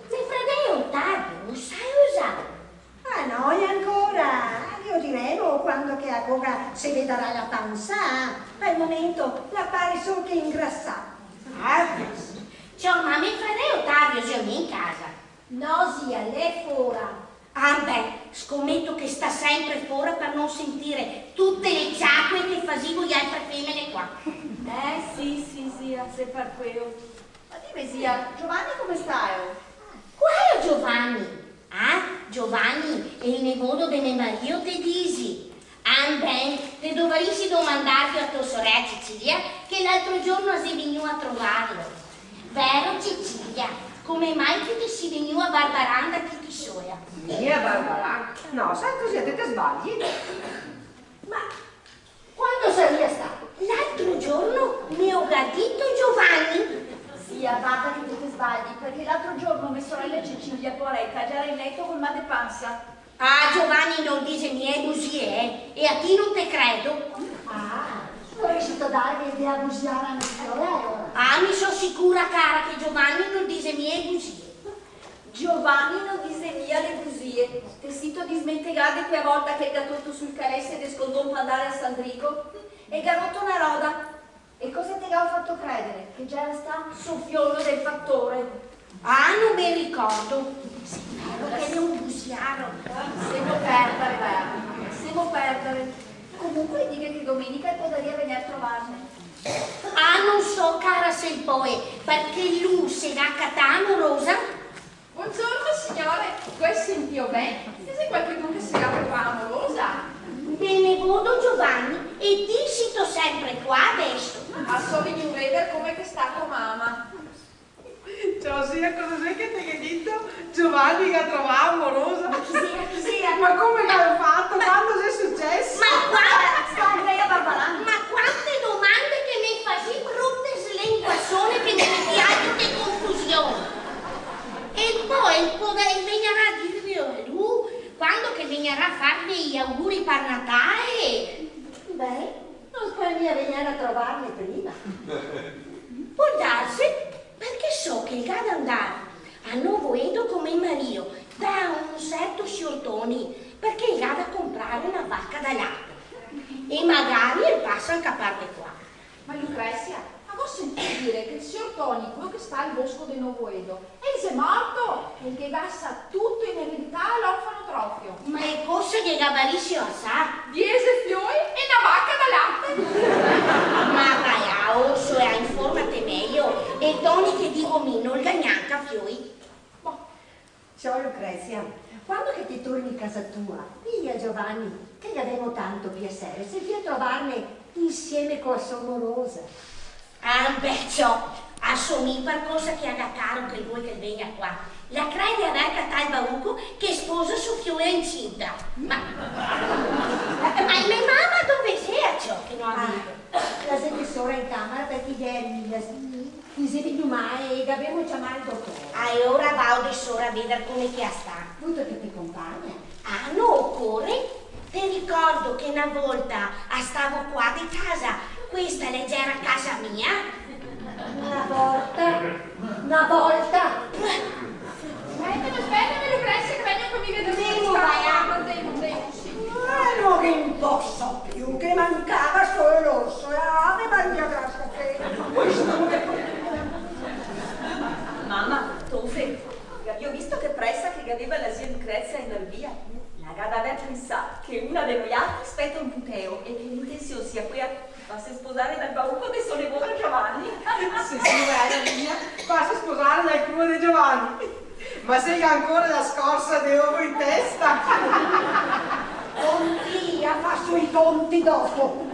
Me fradeo Ottavio, lo saio za? Ah, no, e ancora? Ghe lo diremo quando che la coga se vedarà la pansa. Par el momento la pare solo che ingrasà. Ah, sì. Ciò, ma me fradeo Ottavio xe in casa? No, zia, l'è fora. Ah, beh, scometo che sta sempre fora par no sentire tute le ciacoe che fasì voialtre femene qua. Eh, sì, sì, zia, xe par queo. Ma dime, zia, Giovanni come staelo? Qualo Giovanni? Ah, Giovanni xe el nevodo de me mario, te disi? Ah, ben, te dovarisi domandarlo a to sorela Cecilia, che l'altro giorno la xe vegnua a trovarlo. Vero, Cecilia? Come mai che te si vegnua a barbarar da titi sola? Mi a barbarar? No, sa, cusì te, te sbagli. Ma quando saria stato? L'altro giorno me lo ga dito Giovanni. Zia, varda che te, te sbagli, parché l'altro giorno me sorela Cecilia, poareta, la gera in leto col mal de pansa. Ah, Giovanni no dise mia busie, eh? E a ti no te credo. Ah, voresi darghe de la busiar a me fiola, alora? Ah, mi so sicura, cara, che Giovanni no dise mia busie. Giovanni no dise mia le busie. Te sito dismentegà de quea volta che el ga tolto su el carese de scondon par ndare a Sandrigo? E el ga roto na roda. E cosa te ga fato credere? Che gera stà so fiolo del fatore? Ah, no me ricordo. Xe vero che l'è un busiaro. Lasemo perdare, Bea. Lasemo perdare. Comunque, dighe che domenica el podaria vegner a trovarme. Ah, no so, cara, se el pol, parché lu se ga catà a morosa. Bongiorno, signore. Go sentìo ben? Ghe xe qualchedun che se ga catà a morosa? Me nevodo Giovanni, e ti sito sempre qua deso? Ah, so vegnù a veder come che sta to mama. Ciò, zia, cosa xe che te ghe dito? Giovanni ga trovà a morosa? Ma chi xea, chi xea? Ma come che ga fato? Quando xe suceso? Ma qua... Sta anca ela barbarando. Ma quante domande che me fasì, brute slenguasone, che me metì altro che confusion. E po el podarà, el vegnarà a dirvelo lu, quando che el vegnarà a farve i auguri par Natale. Beh, no el pol mia vegner a trovarme prima? Pol darse. Parché so che el ga da ndar a Novo Edo co me mario da un serto sior Toni, parché el ga da comprare na vaca da late. E magari el pasa anca par de qua. Ma Lucrezia, ma go sentìo dire che el sior Toni, queo che sta al bosco de Novo Edo, el xe morto, e el ghe ga lasà tuto in eredità a l'orfanotrofio. Ma e cosa ghe gavarisi lasà? Diese fioi e na vaca da late. Ma va là, orso, e informate mejo. E Toni, che digo mi, no el ga gnanca fioi. Boh. Ciò, Lucrezia, quando che te torni casa tua, dì a Giovanni che gavemo tanto piasere se el vien a trovarme insieme co la so morosa. Ah, beh, ciò, a so mi par cosa che la ga caro che el vol che el vegna qua. La crede aver catà el bauco che sposa so fiola incinta. Ma, ma, ma me mama dove xea, ciò, che no la vedo? Ah, la xe de sora in camera parché ieri la, i xe vegnù mal e gavemo ciamà el dotore. Ah, e ora vao de sora a veder come che la sta. Vuto che te compagna? Ah, no ocore? Te ricordo che na volta a stavo qua de casa, questa la gera casa mia? Na volta, na volta. Spetame, spetame, Lucrezia, che vegno co mi vedere. Ndemo, va, va. Ndemo, ndemo, sì. Eh, no ghe ne poso più, che mancava solo l'orso, eh, Ave Maria Grazia, che questo... Mama, tofe, gavìo visto che presa che gaveva la zia Lucrezia a ndar via? La ga da aver pensà che una de noialtri speta un puteo e che l'intension sia quea de farse sposare dal bauco de so nevodo Giovanni. Sì, sì, vera mia, farse sposare dal culo de Giovanni. Ma se ga ancora la scorsa de ovo in testa. Conti, a faso i conti dopo.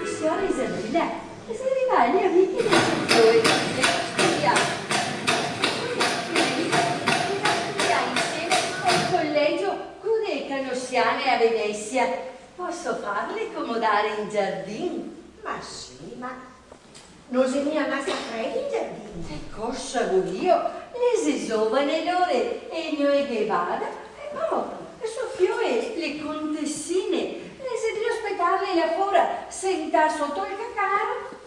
Siora Isabela, xe rivà le amiche del so fioe, le ga studià. Le ga studià insieme al colegio co le canosiane a Venesia. Poso farle comodare in giardin? Ma sì, ma no xe mia masa fredo in giardin? E cosa volìo? Le xe zovane lore e no e ghe bada. E po, so fioe, le contesine, le xe drio spetarle là fora, sentà soto el cacaro.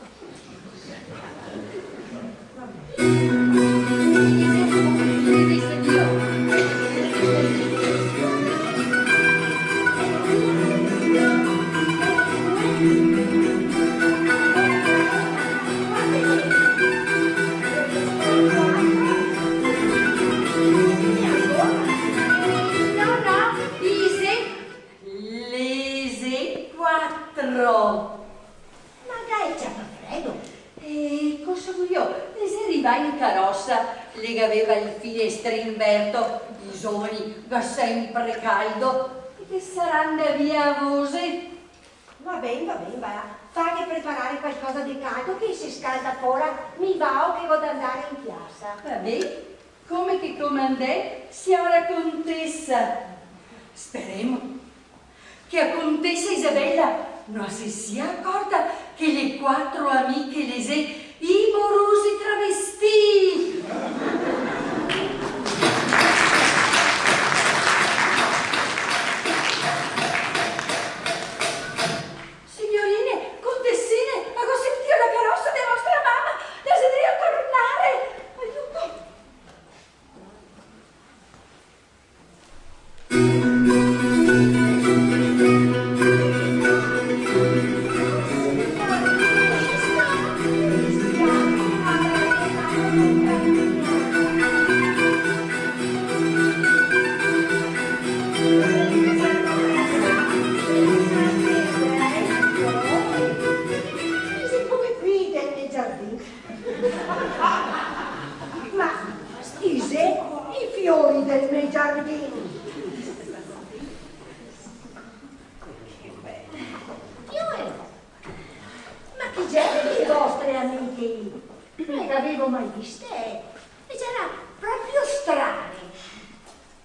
No, no, i xe, le xe quatro. Ma dai, ciapa fredo! E cosa volìo? Le xe rivà in carosa, le gaveva el finestrin verto, i zovani ga senpre caldo, e ghe sarà ndà via a vose. Va ben, va ben, va. Faghe preparare qualcosa de caldo che se scalda fora, mi vao che go da ndare in piasa. Va ben, come che comandè, siora contesa. Speremo che a contesa Isabela no se sia acorta che le quatro amiche le xe i morosi travestì. Signorine, contesine, a go sentìo la carosa de vostra mama, la xe drio tornare. Aiuto! Siccome qui nel giardino Ma sti xe i fiori del me giardin. Che bel. Fiori? Ma chi xere le vostre amiche? No le gavevo mai viste, eh. E xera proprio strane.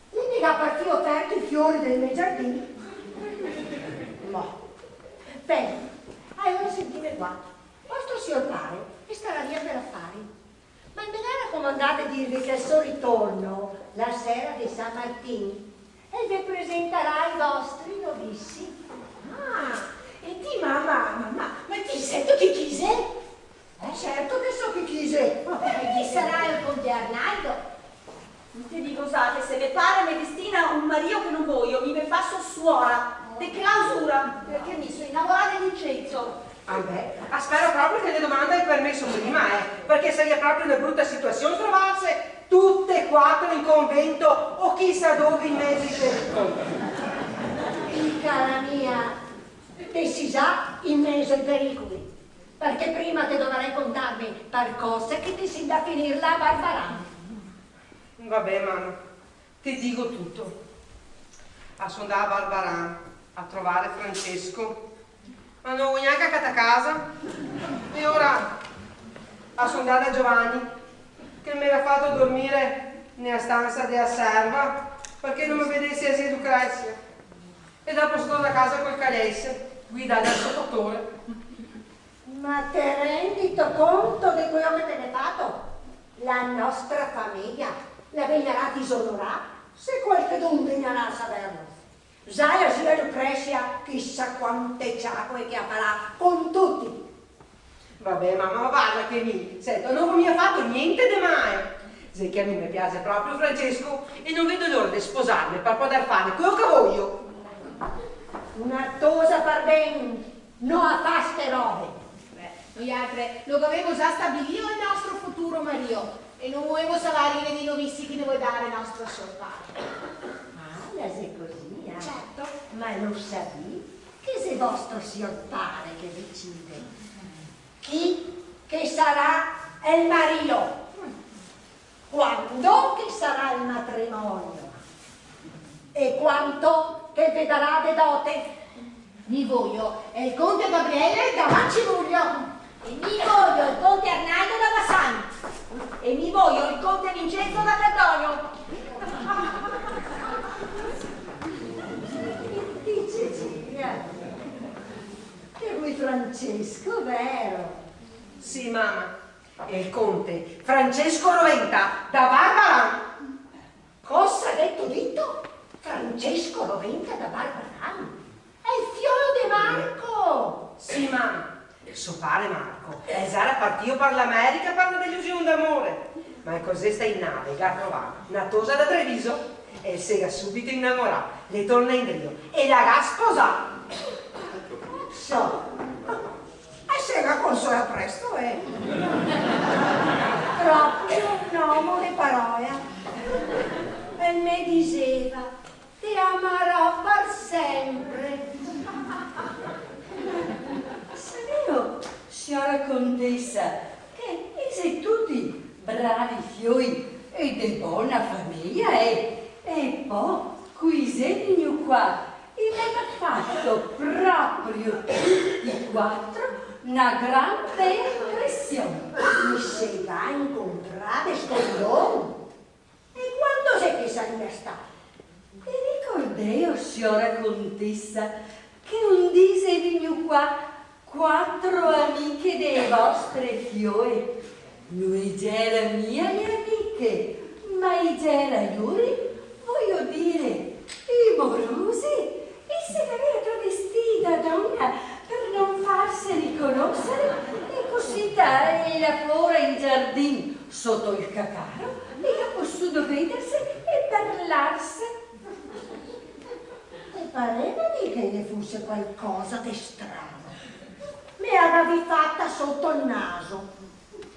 Quindi ga parfin oferto i fiori del me giardin? Ma, ben, alora sentime qua. Vostro sior pare el starà via per afari, ma el me ga racomandà de dirve che al so ritorno, la sera de San Martin, el ve presentarà i vostri novisi. Ah, e ti, mama, mama, ma ti seto chi, chi xe? Eh, certo che so chi, chi xe. Eh, chi sarà el conte Arnaldo? Te digo za che se me pare me destina un mario che no voio, mi me faso suora de clausura, parché mi so inamorada de Vincenzo. Ah, beh, ah, spero proprio che el ne domanda el permeso prima, eh, parché saria proprio na bruta situasion trovarse tute e quatro in convento o chisà dove in mezo ai pericoli. Cara mia, te si za in mezo ai pericoli, parché prima te dovarè contarme par cosa che te si ndà a finir là a Barbaran. Va ben, mama, te digo tuto. A so ndà a Barbaran a trovare Francesco, ma no go gnanca catà casa. E ora a so ndà da Giovanni, che el me ga fato dormire Nea stansa dea serva, parché no me vedese a zia Lucrezia. E dopo so tornà casa col calesse, guidà dal so dotore. Ma te rendito conto de queo che te ghe fato? La nostra fameja la vegnarà disonorà se qualchedun vegnarà a saverlo. Za la zia Lucrezia, chisà quante ciacoe che la farà con tuti. Vabè, mama, ma varda che mi, sento, no go mia fato gnente de male. Xe che a mi me piase proprio Francesco e no vedo l'ora de sposarme par poder fare queo che vojo. Na tosa par ben, no a fa ste robe. Beh, noialtre lo gavemo za stabilio el nostro futuro marìo e no volemo savarghe dei novizi che ne vol dare nostro sior pare. Ah, la xe cusì, eh? Certo. Ma lo savì che xe vostro sior pare che decide chi che sarà el marìo, quando che sarà el matrimonio e quanto che ve darà de dote? Mi vojo el conte Gabriele da Manciruglio. E mi vojo el conte Arnaldo da Bassano. E mi vojo el conte Vincenzo da Cardogno. Dice Cecilia. Che vuoi, Francesco, vero? Sì, mama. El conte Francesco Roventa da Barbaran. Cosa gheto dito? Francesco Roventa da Barbaran? Xe el fiolo de Marco! Sì, mama. So pare Marco el xera partìo par l'America par na delusion d'amore. Ma el xe stà in nave, el ga trovà na tosa da Treviso e el se ga subito inamorà. L'è tornà indrio e la ga sposà. So. E se ga consolà presto, eh. Proprio un omo de parola. E me diseva: "Te amarò par sempre." Saveo, siora contesa, che i xe tuti bravi fioi e de bona fameja, eh. E po, co i xe vegnù qua, i me ga fato proprio tuti quatro na grande impresion. I se ga incontrà de scondon? E quando xe che sarìa stà? Ve ricordeo, siora contesa, che un dì xe vegnù qua quatro amiche de vostre fioe? No i gera mia le amiche, ma i gera lori, vojo dire, i morosi. I se gavea travestì da dona par no farse riconosere, e cusita, e là fora in giardin, soto el cacaro, i ga posudo vederse e parlarse. Me pareva a mi che ghe fuse qualcosa de strano. Me la gavi fata soto el naso.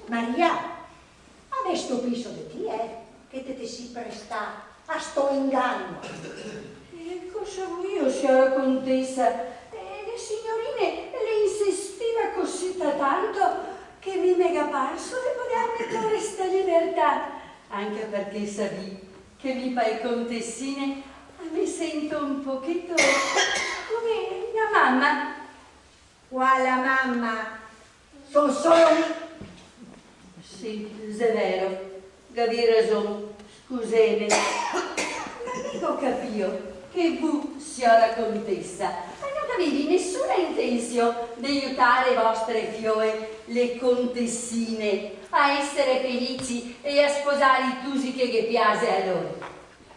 Maria, a me stupiso de ti, eh, che te te si prestà a sto ingano. E cosa vuio, siora contesa? Eh, le signorine le insistiva cusita tanto che mi me ga parso de poderme tore sta libertà, anca parché savì che mi pa le contesine a me sento un pocheto come na mama. Quala mama? Son solo mi. Sì, xe vero, gavì rason, scuseme. Ma mi go capìo che vu, siora contesa, no gavevi nesuna intension de iutare vostre fioe, le contesine, a esere felici e a sposare i tusi che ghe piase a lori.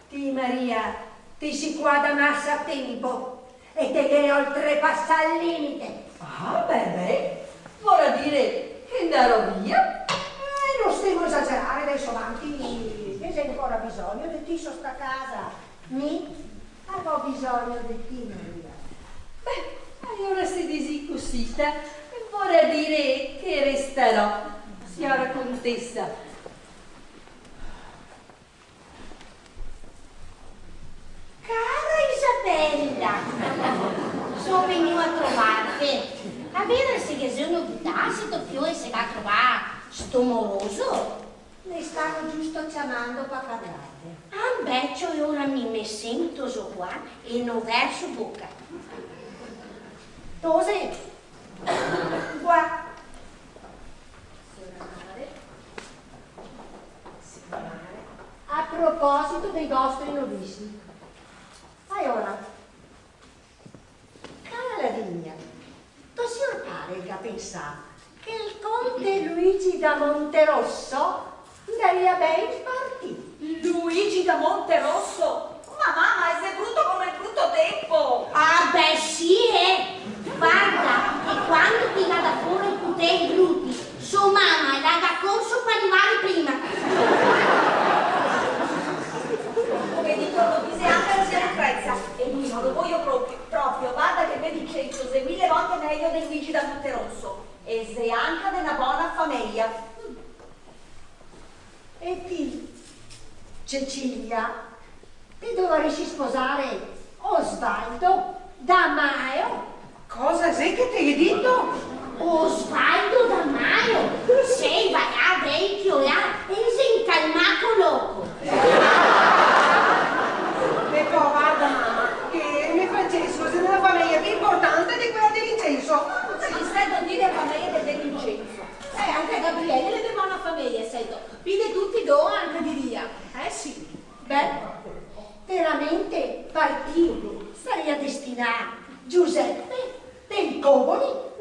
Ti, Maria, ti si qua da masa tempo e te ghe oltrepasà el limite. Ah, beh, beh, vorà dire che ndarò via? Eh, no stemo esagerare, deso vanti, che ghe xe ancora bisogno de ti so sta casa. Mi a go bisogno de ti, Maria. Beh, alora se disì cusita, vorà dire che restarò, siora contesa. Cara Isabella, so vegnù a trovarte. A vedar se ghe xe novità, se to fioe se ga trovà sto moroso. Me stavo giusto ciamando pa parlarne. Ah, beh, ciò, e ora mi me sento zo qua e no verso boca. Tose, qua. Siora mare. Siora mare. A proposito dei vostri novisi. Alora, cara Lavinia, to sior pare el ga pensà che el conte Luigi da Monterosso ndaria ben par ti. Luigi da Monterosso? Ma mama, el xe bruto come el bruto tempo! Ah, beh, sì, eh! Varda che quando che i ga da fora i putei bruti, so mama la ga corso par rivare prima. Come dito, lo dise anca la zia Lucrezia, e mi no lo voio proprio, proprio. Varda che el me Vincenzo xe mile volte mejo de Luigi da Monterosso, e xe anca de na bona fameja. E ti, Cecilia, te dovarisi sposare Osvaldo da Maio. Cosa xe che te ghe dito? Osvaldo da Maio? Sì, va là, vecchio, là, e se incalma co loco. E po, varda, mama, che el me Francesco xe de na fameja pì inportante de quela de Vincenzo. Sì, xe de fameja de, de Vincenzo. Eh, anca Gabriele l'è de bona fameja, seto. Pì de tuti do, anca diria. Eh, sì. Beh, veramente par ti saria destinà Giuseppe del Coboli.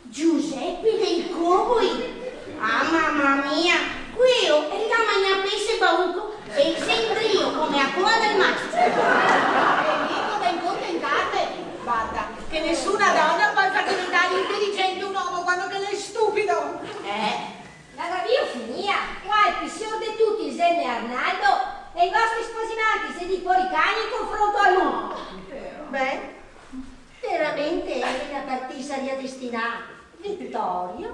Giuseppe del Coboli? Ah, mama mia, queo el ga magnà pese bauco e el xe indrio come a coa del mastro. E mi come incontentarme? Varda, che nesuna dona pol far diventare inteligente un omo quando che l'è stupido. Eh, la gavìo finìa? Qua el pì sior de tuti el xe me Arnaldo, e i vostri spasimanti xe dei pori cani in confronto a lu. Beh, veramente, Elena, par ti saria destinà Vittorio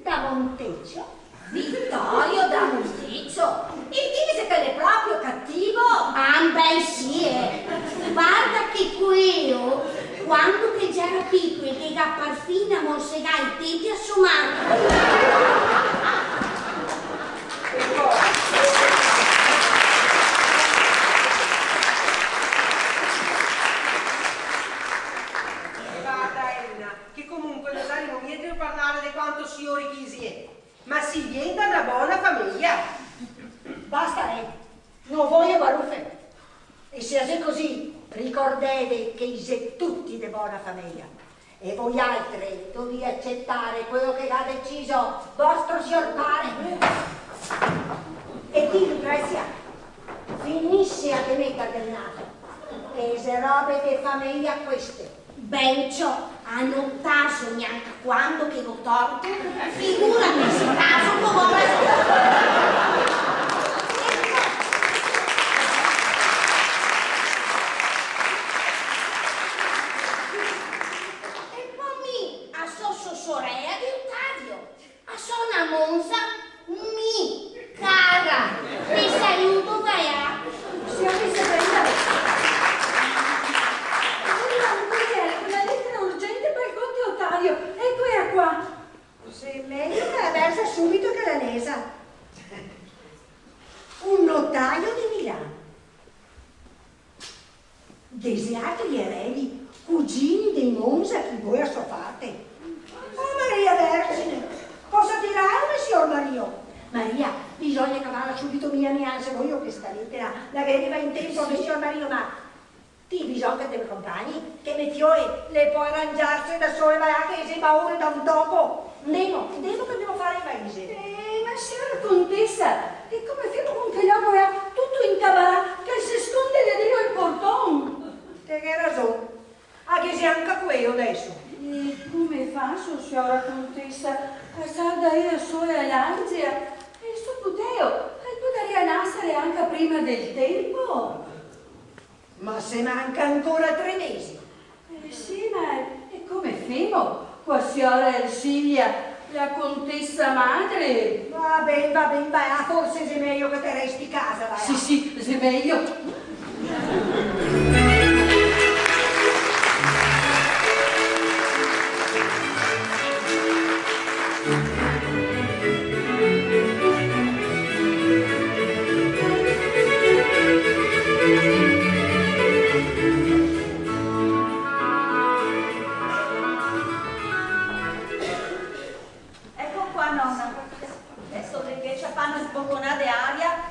da Montecio. Vittorio da Montecio? E dise che l'è proprio cativo? Ah, beh, sì, eh. Varda che queo, quando che el gera picolo, el ghe ga parfin morsegà i teti a so mare. E varda, Elena, che comunque no saremo mia de parlar de quanto siori che i xe. Ma sì, vien da na bona fameja. Basta, eh. No voio barufe. E se xe cusì, ricordeve che i xe tuti de bona fameja. E voialtre dovì acetare queo che ga deciso vostro sior pare. E ti, Lucrezia, finìsela de meter del naso, che xe robe de fameja queste. Bencio, a no taso gnanca quando che go torto, figurate se taso co go rason. E po mi a so so sorea de Ottavio. A so na monza, mi, cara, te saludo, va là. Siora Isabella, arriva un corriere con una lettera urgente per il conte Ottavio. Eccola qua. Xe mejo che la verza subito che la lesa. Un notaio de Milano. Ghe xe altri eredi, cugini de Monza, che i vol a so parte. Oh, Maria Vergine, cosa dirà el me sior marìo? Maria, bisogna cavarla subito mia, mia, se voio che sta letera la ghe riva in tempo a me sior marìo, ma ti bisogna che te me compagni, che me fioe le pol arangiarse da sole, ma anca se xe maure da un toco. Ndemo, ndemo che ndemo a fare in paese. Eh, ma siora contesa, e come femo con quel omo là, tuto incabarà, che el se sconde là drio el porton? Te ghe rason. Ah, ghe xe anca queo deso. E come faso, siora contesa, a sar da ela sola a l'ansia? E sto puteo, el podaria nasare anca prima del tempo. Ma se manca ancora tre mesi. Eh, sì, ma e come femo co a siora Ersilia, la contesa madre? Va ben, va ben, va, forse xe mejo che te resti casa, va. Sì, sì, xe mejo. Eco qua, nona. Deso le invese a far na sboconà de aria.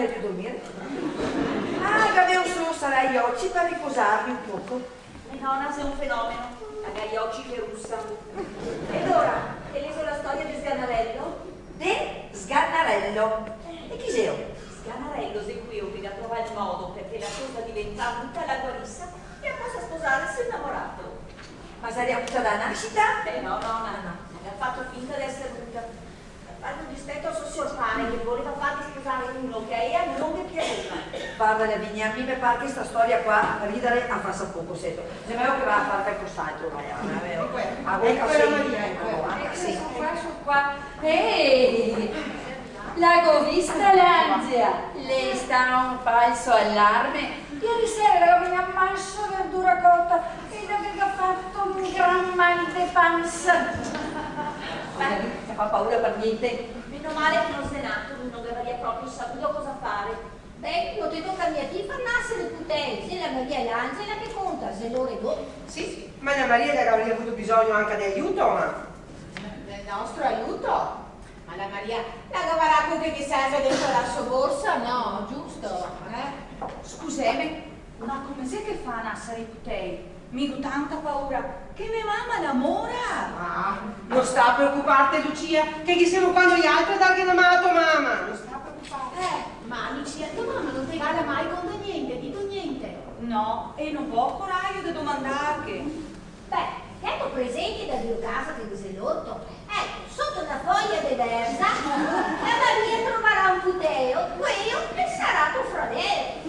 via de dormir? Ah, gaveo solo sarà i oci par riposarme un poco. Me nona xe un fenomeno, la ga i oci che rusa. E alora, te leso la storia de Sganarelo? De Sganarelo. E chi xeo? Sganarelo xe queo che ga trovà el modo parché la tosa diventa muta, la guarisa, e la posa sposare el so inamorato. Ma sarìa muta da nasita? Eh no, no, nona, la ga fato finta de eser muta. Par far un dispeto a so sior pare, che voleva farghe sposare uno che a ela no ghe piaseva. Varda, Lavinia, a mi me par che sta storia qua ridare a fasa poco, seto. Xe mejo che va a far calcos'altro, va, eh, vero? Eco, eco. A boca, eco, sì, la Maria, eco, eco, eco. Anca sì. Eco, so qua, so qua. Ehi! La go vista l'Angela, l'è stà un falso alarme. Ieri sera la ga magnà manso verdura cota e la ga fato un gran mal de pansa. Beh, se fa paura par gnente. Meno male che no xe nato, no gavarìa proprio savuo cosa fare. Beh, no te toca mia a ti far nasere putei, xe la Maria e l'Angela che conta, xe lore do. Sì, ma la Maria la gavarìa vuo bisogno anca de aiuto, ma... Del nostro aiuto? Ma la Maria la gavarà quel che ghe serve dentro la so borsa, no? Giusto, eh? Scuseme, ma come xe che fa a nasare i putei? Mi go tanta paura che me mama la mora! Ah, no sta preocuparte, Lucia, che ghe semo qua noialtre a darghe na man a to mama, no sta preocuparte. Eh, ma Lucia, to mama no te ga mai contà gnente, dito gnente? No, e no go corajo de domandarghe. Beh, gheto presente da drio casa che ghe xe l'orto? Eco, soto na foia de verza, la Maria trovarà un puteo, queo el sarà to fradeo.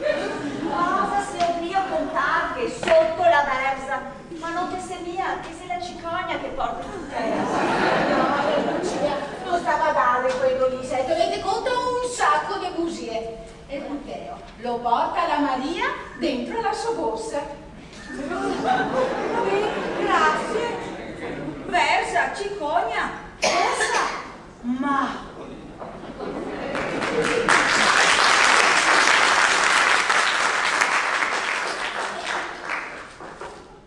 Cosa se go drio contarghe soto la verza? Ma no te sè mia che xe la cicogna che porta el puteo? No, Lucia, no sta badarghe queo lì, seto, el te conta un saco de busie. El puteo lo porta la Maria dentro la so borsa. Grasie. Verza, cicogna, borsa. Ma...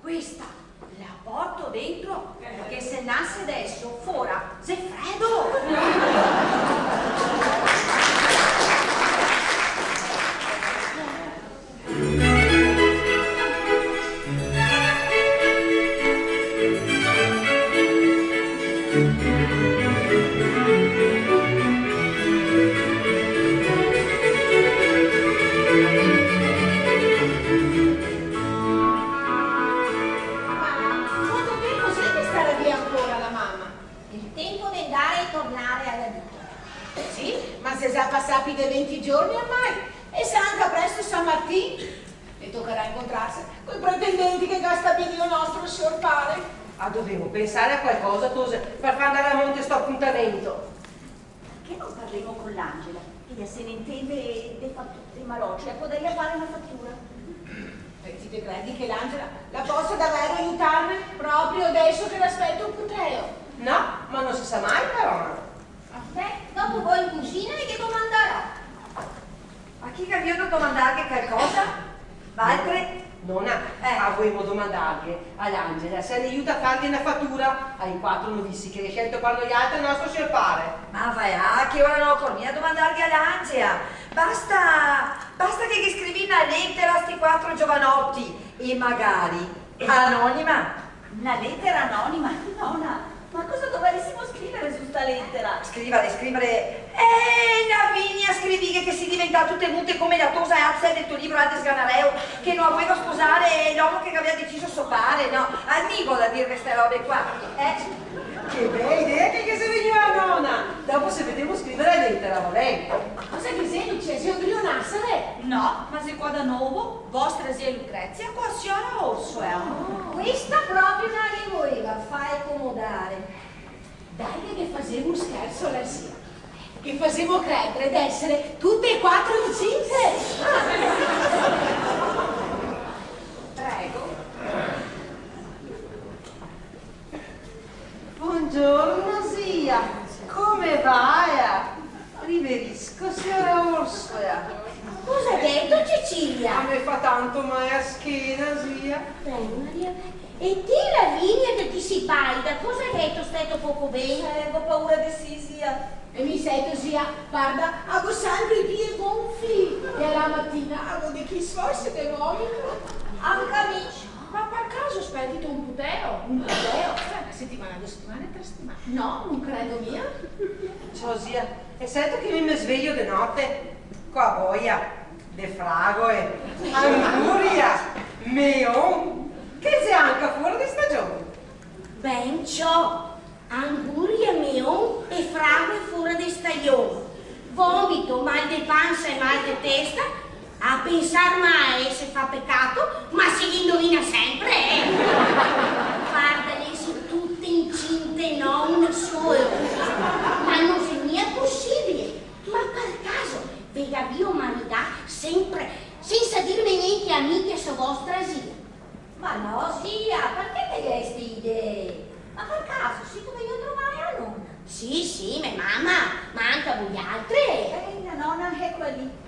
Questa la porto dentro, che se nase deso fora xe fredo! Ma quanto tempo xe che starà via ancora la mama? El tempo de ndare e tornare a la vita. Sì, ma xe za pasà pì de venti giorni ormai, e sarà anca presto San Martin. E tocarà incontrarse coi pretendenti che ga stabilio nostro sior pare. Ah, dovemo pensare a qualcosa, tose, par far ndare a monte sto apuntamento. Parché no parlemo co l'Angela? Ela se ne intende de fatu-, de maloci, la podarìa fare na fatura. E ti te credi che l'Angela la posa davero aiutarme proprio deso che la speto un puteo? No, ma no se sa mai, però. Beh, dopo vo in cusina e ghe domandarò. A chi che gavìo da domandarghe calcosa? Valtre? Nona, eh, a voemo domandarghe a l'Angela se la ne iuta a farghe na fatura ai quatro novizi che la ga scelto par noialtre el nostro sior pare. Ma va là, che ora no ocor mia domandarghe a l'Angela. Basta, basta che ghe scrivi na letera a sti quatro giovanoti e magari anonima. Na letera anonima? Nona, ma cosa dovarisimo scrivare su sta letera? Scrivare, scrivare. Eh, Lavinia, scrivighe che si diventà tute mute come la tosa Axel del to libro Alde Sganareo, che no la voeva sposare l'omo che gaveva deciso so pare, no? A mi vol da dirve ste robe qua, eh? Che bela idea che, che xe vegnua a nona! Dopo se vedemo scrivere la letera, va ben? Cosa che xe, Lucia? Xe drio nasare? No, ma xe qua da novo vostra zia Lucrezia co la siora Orsola. Questa proprio no la ghe voleva far comodare. Dai che ghe fasemo un scherzo a la zia. Ghe fasemo credere d'esare tute e quatro incinte. Prego. Bongiorno, zia. Come va? Riverisco, siora Orsola. Cosa gheto, Cecilia? Ah, me fa tanto mal a schena, zia. Ben, Maria, e ti, Lavinia, che ti si palida, cosa gheto, steto poco ben? Eh, go paura de sì, zia. E mi seto, zia, varda, go senpre i pie gonfi. E a la matina go de chi sforse de vomito. Anca mi. Ma par caso spetito un puteo? Un puteo? Eh, na setimana, do setimane, tre setimane. No, no credo mia. Ciò, zia, e seto che mi me svejo de note co a voia de fragoe, anguria, meon, che xe anca fora de stagion. Ben, ciò, anguria, meon e fragoe fora de stagion. Vomito, mal de pansa e mal de testa, a pensar mal se fa pecato, ma se indovina senpre, eh! Varda, le xe tute incinte, no una sola. Ma no xe mia posibile. Ma par caso ve gavìo maridà senpre, sensa dirme gnente a mi che so vostra zia? Ma no, zia, parché te ghe ste idee? Ma par caso sito vegnù a trovare a nona? Sì, sì, me mama, ma anca voialtre. Eh, la nona xe qua lì.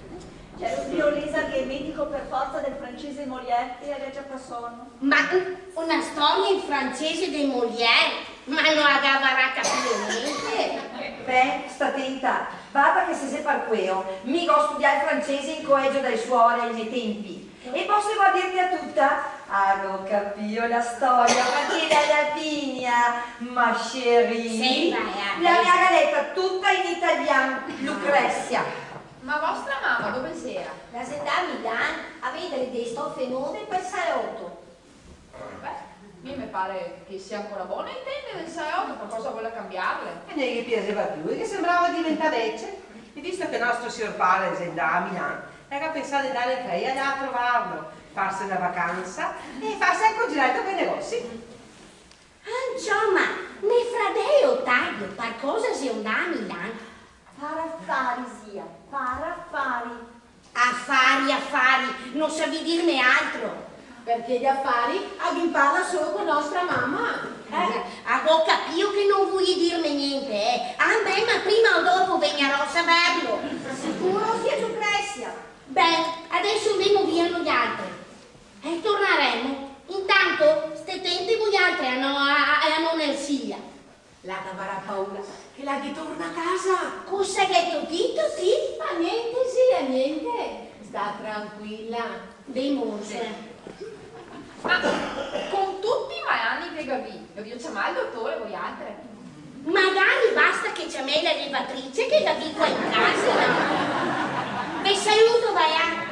Gero drio lezarghe el medico par forsa del francese Molière e la ga ciapà sono. Ma un-, una storia in francese de Molière? Ma no la gavarà capìo gnente. Ben, sta tenta. Varda che se xe par queo, mi go studià el francese in colegio dai suori ai me tenpi. E poso dirte a tuta? Ah, go capìo la storia, parché la Lavinia, ma chérie, sì, ma la me la ga leta tuta in italian, Lucrezia. Ma vostra mama dove xera? La xe ndà a Milan a vedare de stofe nove par saloto. Beh, mi me pare che i sia ancora bone i tende del saloto, par cosa vola cambiarle? E no ghe piaseva più, e ghe sembrava deventà vece. E visto che nostro sior pare xe ndà a Milan, la ga pensà de ndare anca ela a trovarlo, farse na vacansa e farse anca un gireto coi negozi. Ah, insoma, me fradeo Ottavio, par cosa xe ndà a Milan? Par afari, zia, par afari. Afari, afari, no savì dirme altro. Parché de afari a ghin parla solo co nostra mama. Eh, a go capìo che no volì dirme gnente, eh. Ah, ben, ma prima o dopo vegnarò a saverlo. Sicuro, zia Lucrezia? Ben, deso ndemo via noialtre. E tornaremo. Intanto, sté tente voialtre a no-, a, a, a nona Ersilia. La gavarà paura che la ghe torna a casa. Cosa gheto dito, ti? Ma gnente, zia, gnente. Sta tranquila. Dei mostre. Ma con tuti i malani che gavì, gavìo ciamà el dotore voialtre? Magari basta che ciamè la levatrice che la gavì qua in casa, no? Ve saluto, va là.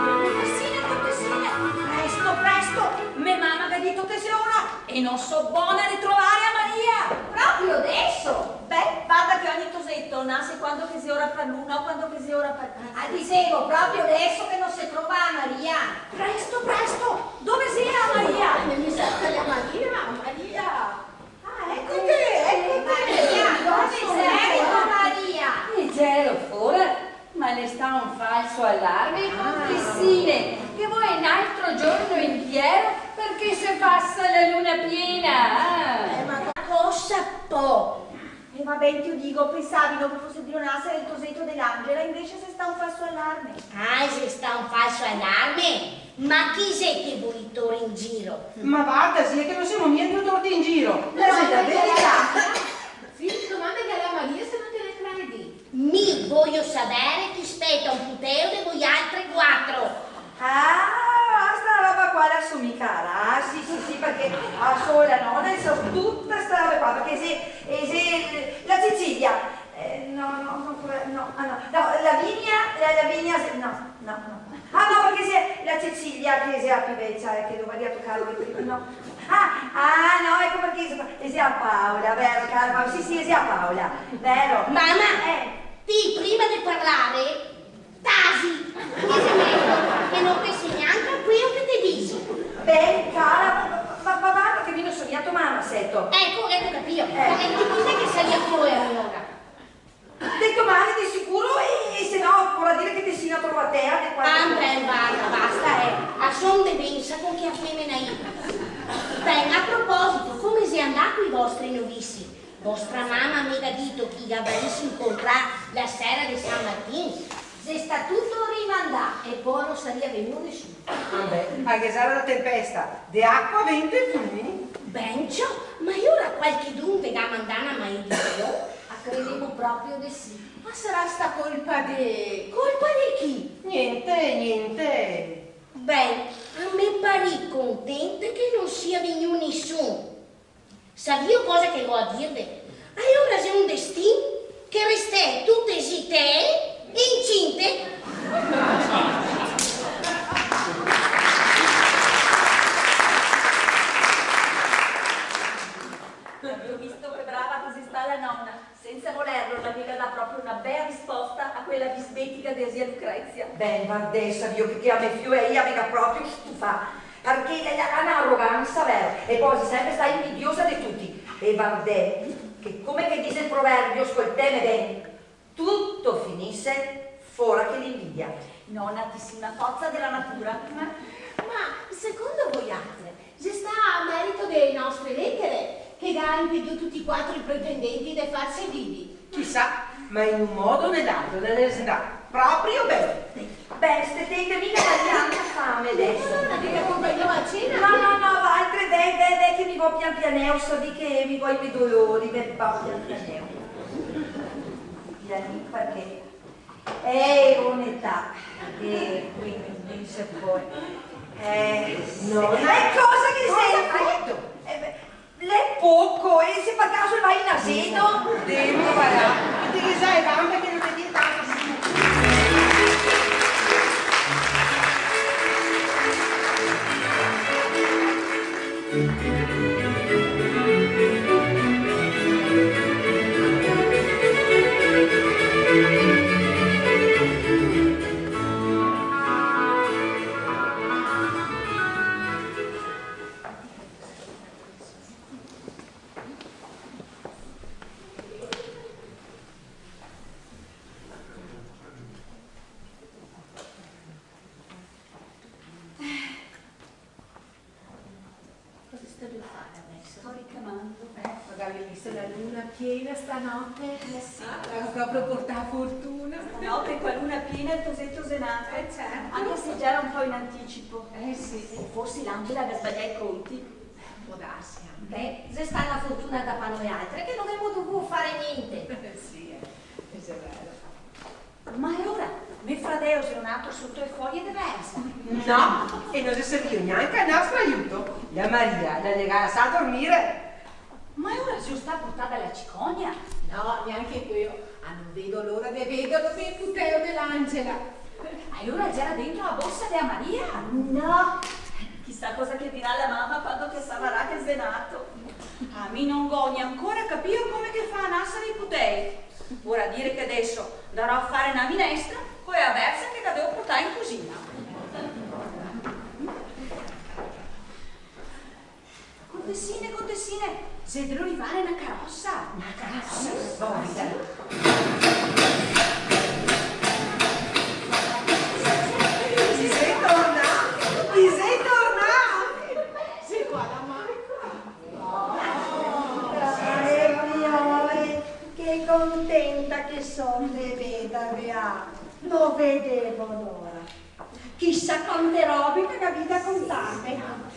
Contesine, contesine, presto, presto! Me mama ga dito che xe ora e no so bona de trovare a Maria! Proprio deso? Beh, varda che ogni toseto nase quando che xe ora par lu, no quando che xe ora par ti. Ah, disevo, proprio deso che no se trova a Maria! Presto, presto! Dove xea Maria? Eh, mi sa che la Maria, Maria! Ah, ecote, ecote! Maria, dove xea, Maria? E gero fora, ma ne sta un falso alarme, contesine, che vol un altro giorno intiero parché se fasa la luna piena, ah. Eh, ma cosa po? E va ben, te lo digo, pensavino che fose drio nasare el toseto de l'Angela, invese xe sta un falso alarme. Ah, xe sta un falso alarme? Ma chi xe che voi tor in giro? Ma varda, zia, che no semo mia drio torti in giro. La xe la verità. Sì, domandeghe a la Maria se no te ne credi. Mi voio savere chi speta un puteo de voialtre quatro. Ah, sta roba qua la Mica, ah, sì, sì, sì, parché a so la nona e so tuta sta roba qua, parché xe, e xe la Cecilia, eh, no, no, no, quela, no, ah, no, no, Lavinia, la, Lavinia, xe, no, no, no. Ah, no, parché xe la Cecilia che xe la pì vecia, eh, che lo vado a tocar, no. Ah, ah, no, eco parché xe, xe a Paola, vero, cara Paola? Sì, sì, xe a Paola, vero? Mama, eh, ti prima de parlare, tasi! Dixeme che no te sè gnanca queo che te dixi. Ben, cara, ma, ma, ma varda che mi no so mia to mama, seto. Eco, eco, capìo. Eh. Ma e ti chi xe che sarìa to mama alora? Te to mare de sicuro, e, e se no vorà dire che te si na trovatea de qualche... Ah, ben, varda, basta, eh. A son de ben, sa con che femena iva. Ben, a proposito, come xe andà coi vostri novisi? Vostra mama me ga dito che i gavarisi incontrà la sera de San Martin. Xe stà tuto rimandà e po no sarìa vegnù nesuni. Vabè, a ghe sarà la tempesta de acua, vento e fulmini. Ben, ciò, ma e alora qualchedun ve ga mandà na maledision? A credemo proprio de sì. Ma sarà stà colpa de... Colpa de chi? Gnente, gnente. Ben, a me parì contente che no sia vegnù nisun. Savìo cosa che go a dirve? Alora xe un destin che restè tute zite e incinte. Gavìo visto che brava che xe stà la nona? Sensa volerlo, la me ga dà proprio na bea risposta a quela bisbetica de zia Lucrezia. Ben, vardè, savìo che, che a me fiola, ela me ga proprio stufà, parché la, la, la ga na arogansa, vero? E po xe senpre stà invidiosa de tuti. E vardè, che come che dixe el proverbio, scolteme ben, tuto finise fora che l'invidia. Nona, ti si na forza dela natura. Ma, ma secondo voialtre, xe stà a merito dele nostre letere che ga impedì tuti quatro i pretendenti de farse vivi? Chisà, ma in un modo o ne l'altro ne xe ndà proprio ben. Ben, steteve, mi che go anca fame deso. Alora, te acompagno a cena? No, no, no, valtre, ve, ve, ve, che mi vo pian pianeo, savì che mi go i me dolori, ve, vo pian pianeo. Pian, parché Eh, onestà, eh, quindi, quindi se pol. Eh, no, sì. Ma cosa che... Cosa xe? Cosa te ga fato? Eh, beh, l'è poco, e se par caso el va in aseto? Demo, va là. Te ghe za le gambe che no te tien tanto su. Cosa sta drio fare deso? Sto ricamando. Eh, magari vista la luna piena stanote. Eh, sì. Ah, la ga proprio portà fortuna. Stanote co la luna piena el toseto xe nato. Eh, certo. Anca se gera un po' in anticipo. Eh, sì. Forsi l'angela ga sbalià i conti. Pol darse anca. Beh, xe stà na fortuna da par noialtre, che no gavemo dovù fare gnente. Sì, eh, xe vero. Ma e ora, me fradeo xe nato soto le foie de verza? No, e no xe servio gnanca el nostro aiuto. La Maria la ghe ga lasà dormire. Ma e ora xe stà portà da la cicogna? No, gnanca queo. Ah, no vedo l'ora de vederlo nel puteo de l'Angela. E ora el gera dentro la borsa de la Maria? No. Chisà cosa che dirà la mama quando che savarà che el xe nato. Ah, mi no go gnancora capìo come che fa a nasare i putei. Vorà dire che deso ndarò a fare na minestra co la verza che gavevo portà in cusina. Contesine, contesine, xe drio rivare na carosa. Na carosa? Sì, sì. Ti xe tornà? Ti xe tornà? Xe qua la mama. Oh, brave fiole, che contenta che so de vedarve, ah. No vedevo l'ora. Chisà quante robe che gavì da contarme.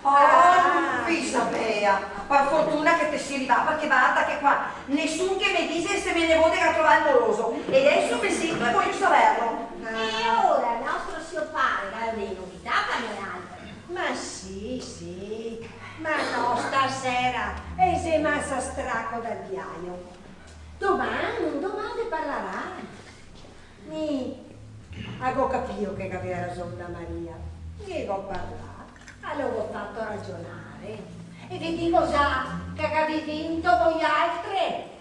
Oh, fisa mea, par fortuna che te si rivà, parché varda che qua nesun che me dixe se me nevode ga trovà el moroso. E deso me sento e vojo saverlo. E ora el nostro sior pare ga dele novità par noialtre? Ma Sì, ma no stasera, e xe masa straco dal viaio. Doman, doman se parlarà. Mi a go capìo che gaveva rason la Maria. Ghe go parlà, a lo go fato ragionare. E ve digo za che gavì vinto voialtre.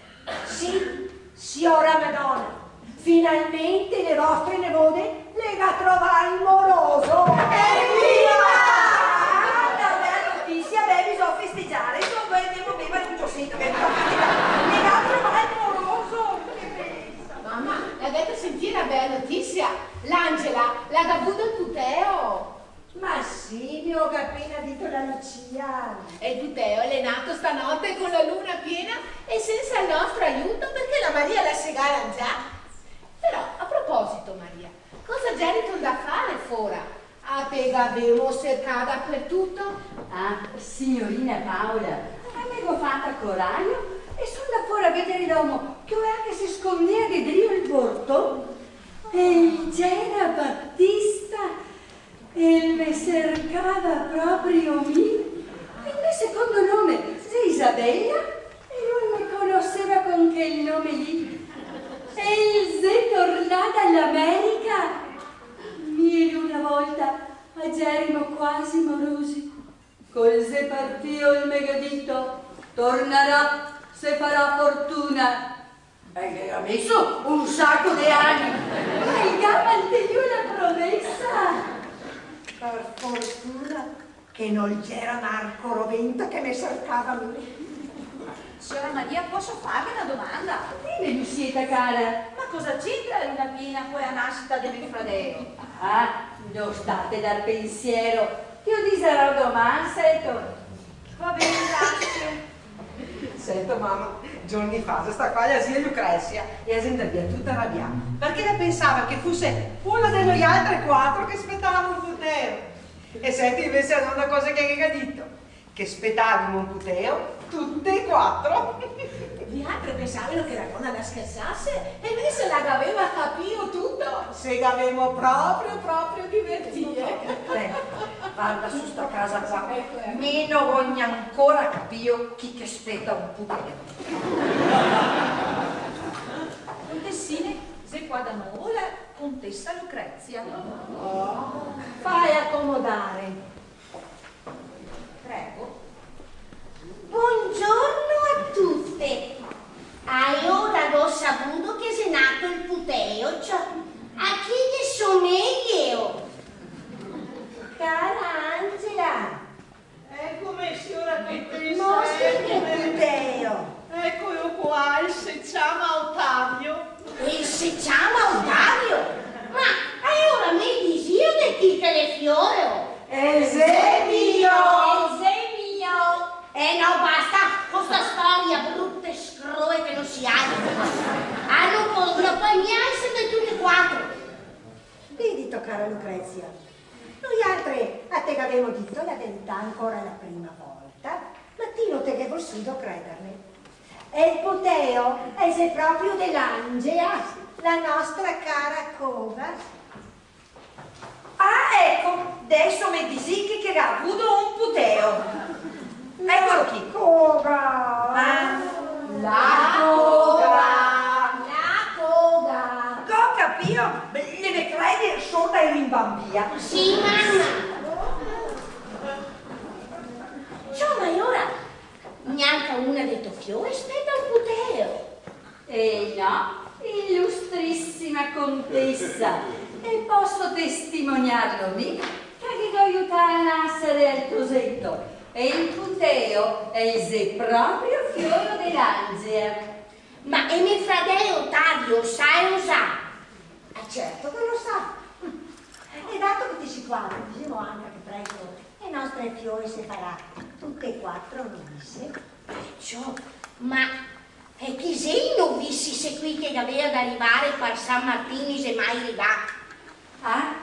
Sì, siora Madona, finalmente le vostre nevode le ga trovà el moroso. Eviva! Ah, una bela notisia, beh, bisogna festegiare, insoma, poi andemo a bevare un giosito, che le ga trovà el moroso. Che bellezza! Mama, la gheto sentìo la bela notisia? L'Angela la ga vudo el puteo. Ma sì, mi go apena dito la Lucia. E el puteo l'è nato stanote co la luna piena e sensa el nostro aiuto, parché la Maria la se ga arangià. Però, a proposito, Maria, cosa gerito ndà a fare fora? A te gavemo sercà dapertuto. Ah, signorina Paola, a me go fata corajo e so ndà fora a vedare l'omo che o l'à che se scondea de drio el borto. E el gera Batista. El me sercava proprio mi? El me secondo nome xe Isabela e no el me conoseva con quel nome lì. El xe tornà da l'America. Mi e lu na volta a gerimo quasi morosi. Col xe partìo el me ga dito: "Tornarà, se farà fortuna." E el ga meso un saco de ani. Ma el ga mantegnù la promesa. Par fortuna che no el gera Marco Roventa che me sercava mi. Siora Maria, poso farve na domanda? Dime, Lucieta cara. Ma cosa c'entra la luna piena co la nasita de me fradeo? Ah, no state dar pensiero, che o disarò doman, seto. Va ben, grasie. Sento, mama, giorni fa, sta qua la zia Lucrezia, e la xe ndà via tuta rabià, parché la pensava che fuse una de noialtre quatro che spetavimo un puteo. E sento invese la nona cosa che la ga dito, che spetavimo un puteo tute e quatro. Vialtre pensavimo che la nona la scherzase, e invese la gaveva capìo tuto. Se gavemo proprio, proprio divertìo. Eco, varda su sta casa qua. Eco, eco. Mi no go gnancora capìo chi che speta un puteo. Contesine, xe qua da novo la contesa Lucrezia. Oh, fala acomodare. Prego. Bongiorno a tute. Alora go savudo che xe nato el puteo, ciò, a chi ghe someglio? Cara Angela. Ecome, siora contesa, mostri el puteo. Ecolo qua, el se ciama Otavio. El se ciama Otavio? Ma alora me disìo de chi che l'è fiolo? El xe mio! El xe mio! Eh no, basta co sta storia, brute scroe che no si alza. A no conta par gnanca se tuti e quatro. Vedito, cara Lucrezia, noialtre a te gavemo dito la verità ancora la prima volta, ma ti no te ghe volsido crederne. E el puteo el xe proprio de l'Angela, la nostra cara cova. Ah, eco, deso me disì chi che ga vudo un puteo. Ecolo chi. Cova. Ah, la cova. La cova. Go capìo, le me crede sorda e rimbambìa. Sì, mama. Insoma, e ora gnanca una de to fioe speta un puteo? Eh no, ilustrissima contesa, e poso testimoniarlo mi, che ghe go aiutà a nasare al toseto, e el puteo el xe proprio fiolo de l'Angela. Ma e me fradeo Otavio, sa, lo sa? Eh, certo che lo sa. E dato che ti si qua, disemo anca che presto le nostre fioe se farà tute e quatro novise. Perciò, ma e chi xe i novisi, se quei che gavea da rivare par San Martin i xe mai rivà? Ah,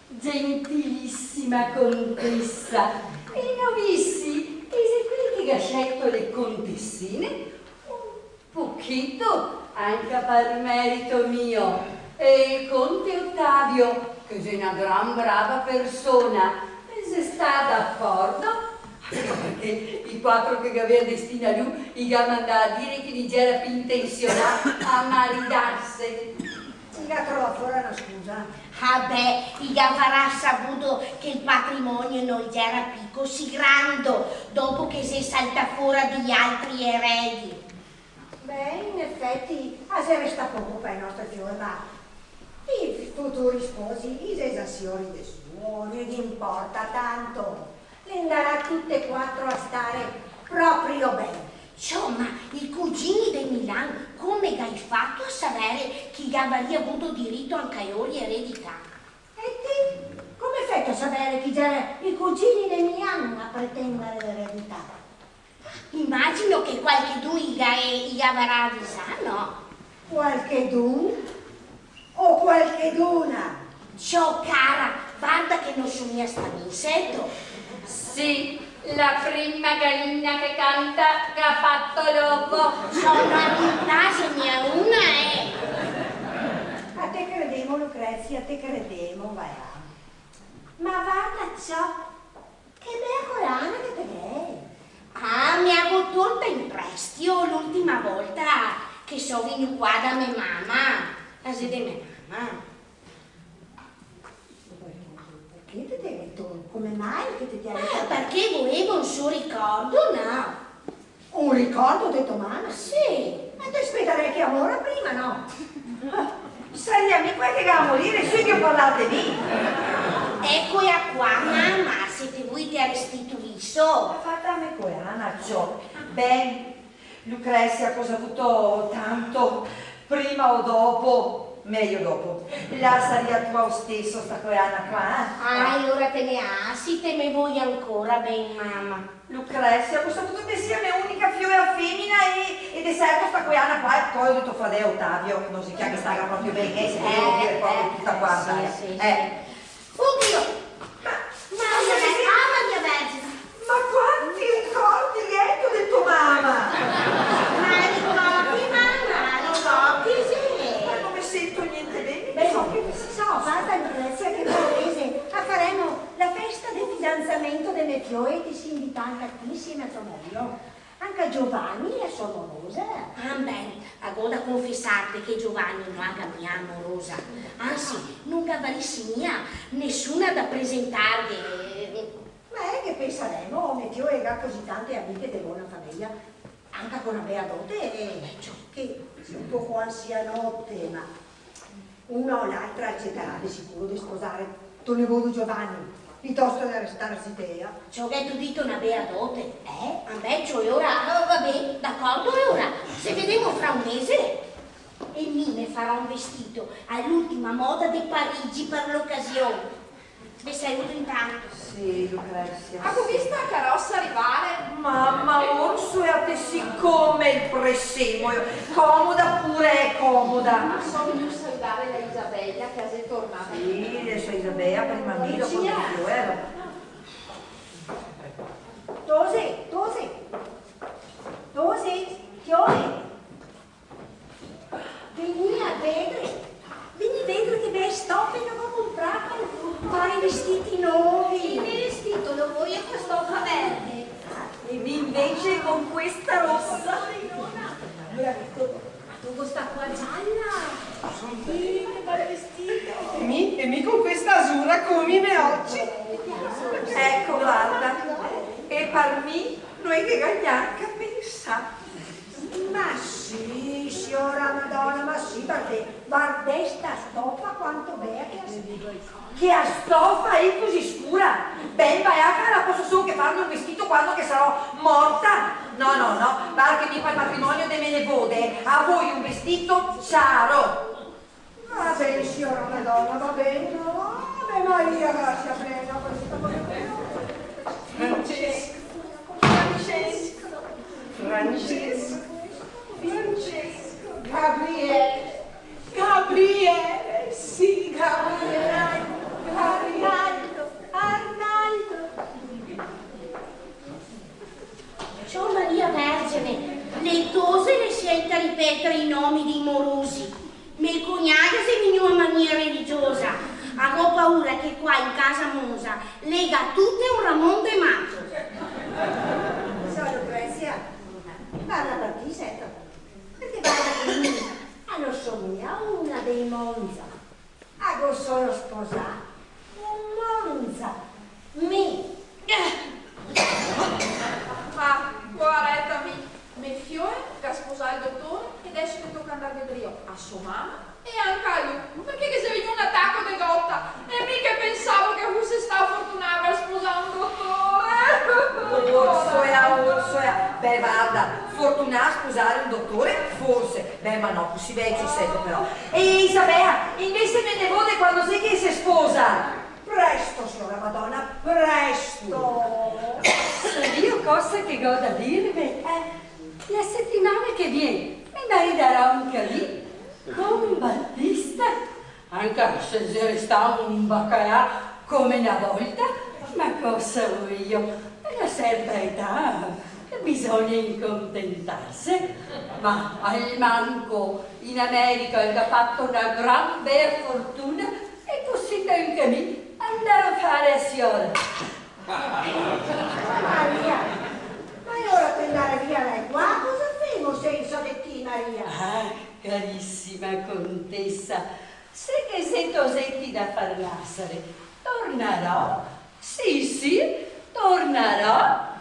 gentilissima contesa, i novisi i xe quei che ga scelto le contesine un pochito anca par merito mio, e el conte Otavio, che xe na gran brava persona, Xe stà d'acordo, parché i quatro che gavea destinà lu i ga mandà a dire che no i gera pì intensionà a maridarse. I ga trovà fora na scusa. Ah beh, i gavarà savudo che el patrimonio no el gera pì cusì grando, dopo che xe saltà fora dei altri eredi. Beh, in efeti, a xe restà poco pa le nostre fioe, ma i futuri sposi i xe za siori de suo, no ghe inporta tanto. Le ndarà tute e quatro a stare proprio ben. Ciò, ma i cugini de Milan come gai fato a savere che i gavarìa avudo dirito anca lori a eredità? E ti? Come feto a savere che i gera i cugini de Milan a pretendere l'eredità? Imagino che qualchedun i ga, i gavarà avisà, no? Qualchedun? O qualcheduna? Ciò, cara, varda che no so mia stà mi, sento. Sì, la prima galina che canta ga fato l'ovo. Ciò, no a mi me tase mia una, eh. A te credemo, Lucrezia, a te credemo, va là. Ma varda ciò, che bea colana che te ghè! Ah, me la go tolta in prestio l'ultima volta che so vegnù qua da me mama. La xe de me mama. Parché te te ghe tolta? Come mai che te te ghe tolta? Ah, parché voevo un so ricordo, no? Un ricordo de to mama? Sì. Ma te spetarè che a mora prima, no? Ah, saria mi quea che ga da morire, sui che parlà de mi. Ecola qua, mama, se te voi te la restituiso. Ma varda, me colana, ciò. Ben, Lucrezia, cosa vuto tanto, prima o dopo, mejo dopo, la saria tua lo steso sta colana qua, eh? Ah, e ora te me asi, te me voi ancora ben, mama. Lucrezia, go savudo che te sia me unica fiola femina e, e de serto sta colana qua, e po' de to fradeo Otavio, no xe che ghe staga proprio ben, eh, se pol dire proprio tuta quanta, sì, eh. Sì, eh. Sì. Oddio! Ma, ma Maria Ver-, ah, Maria Vergine! Ma quanti ricordi lieto de to mama! Ma ricordi, mama, ricordi, sì. Ma no me sento gnente ben, mi... Beh, so che... Ciò, varda, Lucrezia, che par mese a faremo la festa de fidanzamento de me fioe, e te si invità anca ti insieme a to marìo. Anca Giovanni e la so morosa. Ah, ben, a go da confesarte che Giovanni no ga mia morosa. Ansi, no gavarissi mia nesuna da presentarghe. Ma, eh, che pensaremo? Me fioe ga cusì tante amiche de bona fameja, anca co na bea dote, eh, che xe un poco ansianote, ma una o l'altra acetarà de sicuro de sposare to nevodo Giovanni, pitosto de restar zitea. Ciò, gheto dito na bea dote, eh? Ah beh, ciò, e ora, eh, va ben, d'acordo, e ora se vedemo fra un mese. E mi me farò un vestito a l'ultima moda de Parigi par l'ocasion. Ve saludo intanto. Sì, Lucrezia, sì. Go visto la carosa rivare. Mama, orso, e a te si come el presemo, eh. Comoda pure, comoda. So vegnù saludare la Isabela che xe tornà. Sì, deso Isabela, prima mi, dopo Lucia. Tose, tose. Tose, fioe. Vegnì a vedare, vegnì a vedare che bele stofe che go comprà par, par i vestiti novi. E che vestito lo vol co stofa verde? E mi invece con questa rossa. Alora, ma ti co sta qua giala? Sì, che bel vestito. E mi, e mi con questa asura come i me oci. Eco, varda, e par mi no ghe ga gnanca pensà. Ma sì, siora Madona, ma sì, parché vardè sta stofa quanto bea che la xe. Che la stofa xe cusì scura? Ben, va là, cara, poso solo che farme un vestito quando che sarò morta. No, no, no, varda che mi par el matrimonio de me nevode a voi un vestito ciaro. Va ben, siora Madona, va ben, no? Ave Maria, grasia plena, questa cosa qua. Francesco, Francesco, Francesco, Francesco, Gabriele, Gabriele, sì, Gabriele, Arnaldo, Arnaldo. Ciò, Maria Vergine, le tose le sente a ripetere i nomi dei morosi. Me cognaia xe vegnua mania religiosa. A go paura che qua in casa mosa Nega tuto un Ramon de mato. Siora Lucrezia, parla par ti, certo. Parché varda che mi, ah, no so mia una dei Monza. Ah, go solo sposà un Monza. Mi. Ma, poareta mi, me fiola ga sposà el dotore e deso ghe toca andar drio a so mama e anca a lu, parché ghe xe vegnù un ataco de gota, e mi che pensavo che fuse stà fortunà a sposar un dotore. Orsola, Orsola, beh, varda, fortunà a sposar un dotore, forse, beh, ma no cusì vecio, seto però. E Isabela, invese me nevoda quando xe che se sposa? Presto, siora Madona, presto! Savìo cosa che go da dirve? Eh. La setimana che vien me maridarò anca mi con Batista, anca se el xe restà un bacalà come na volta, ma cosa voio? A na certa età bisogna incontentarse. Ma almanco in America el ga fato na gran bea fortuna e cusì anca mi andarò a far a siora. Maria, ma xe ora de andar via da qua? Cosa femo sensa de ti, Maria? Ah, carisima contesa, se ghe xe toseti da far nasare, tornarò. Sì, sì, tornarò.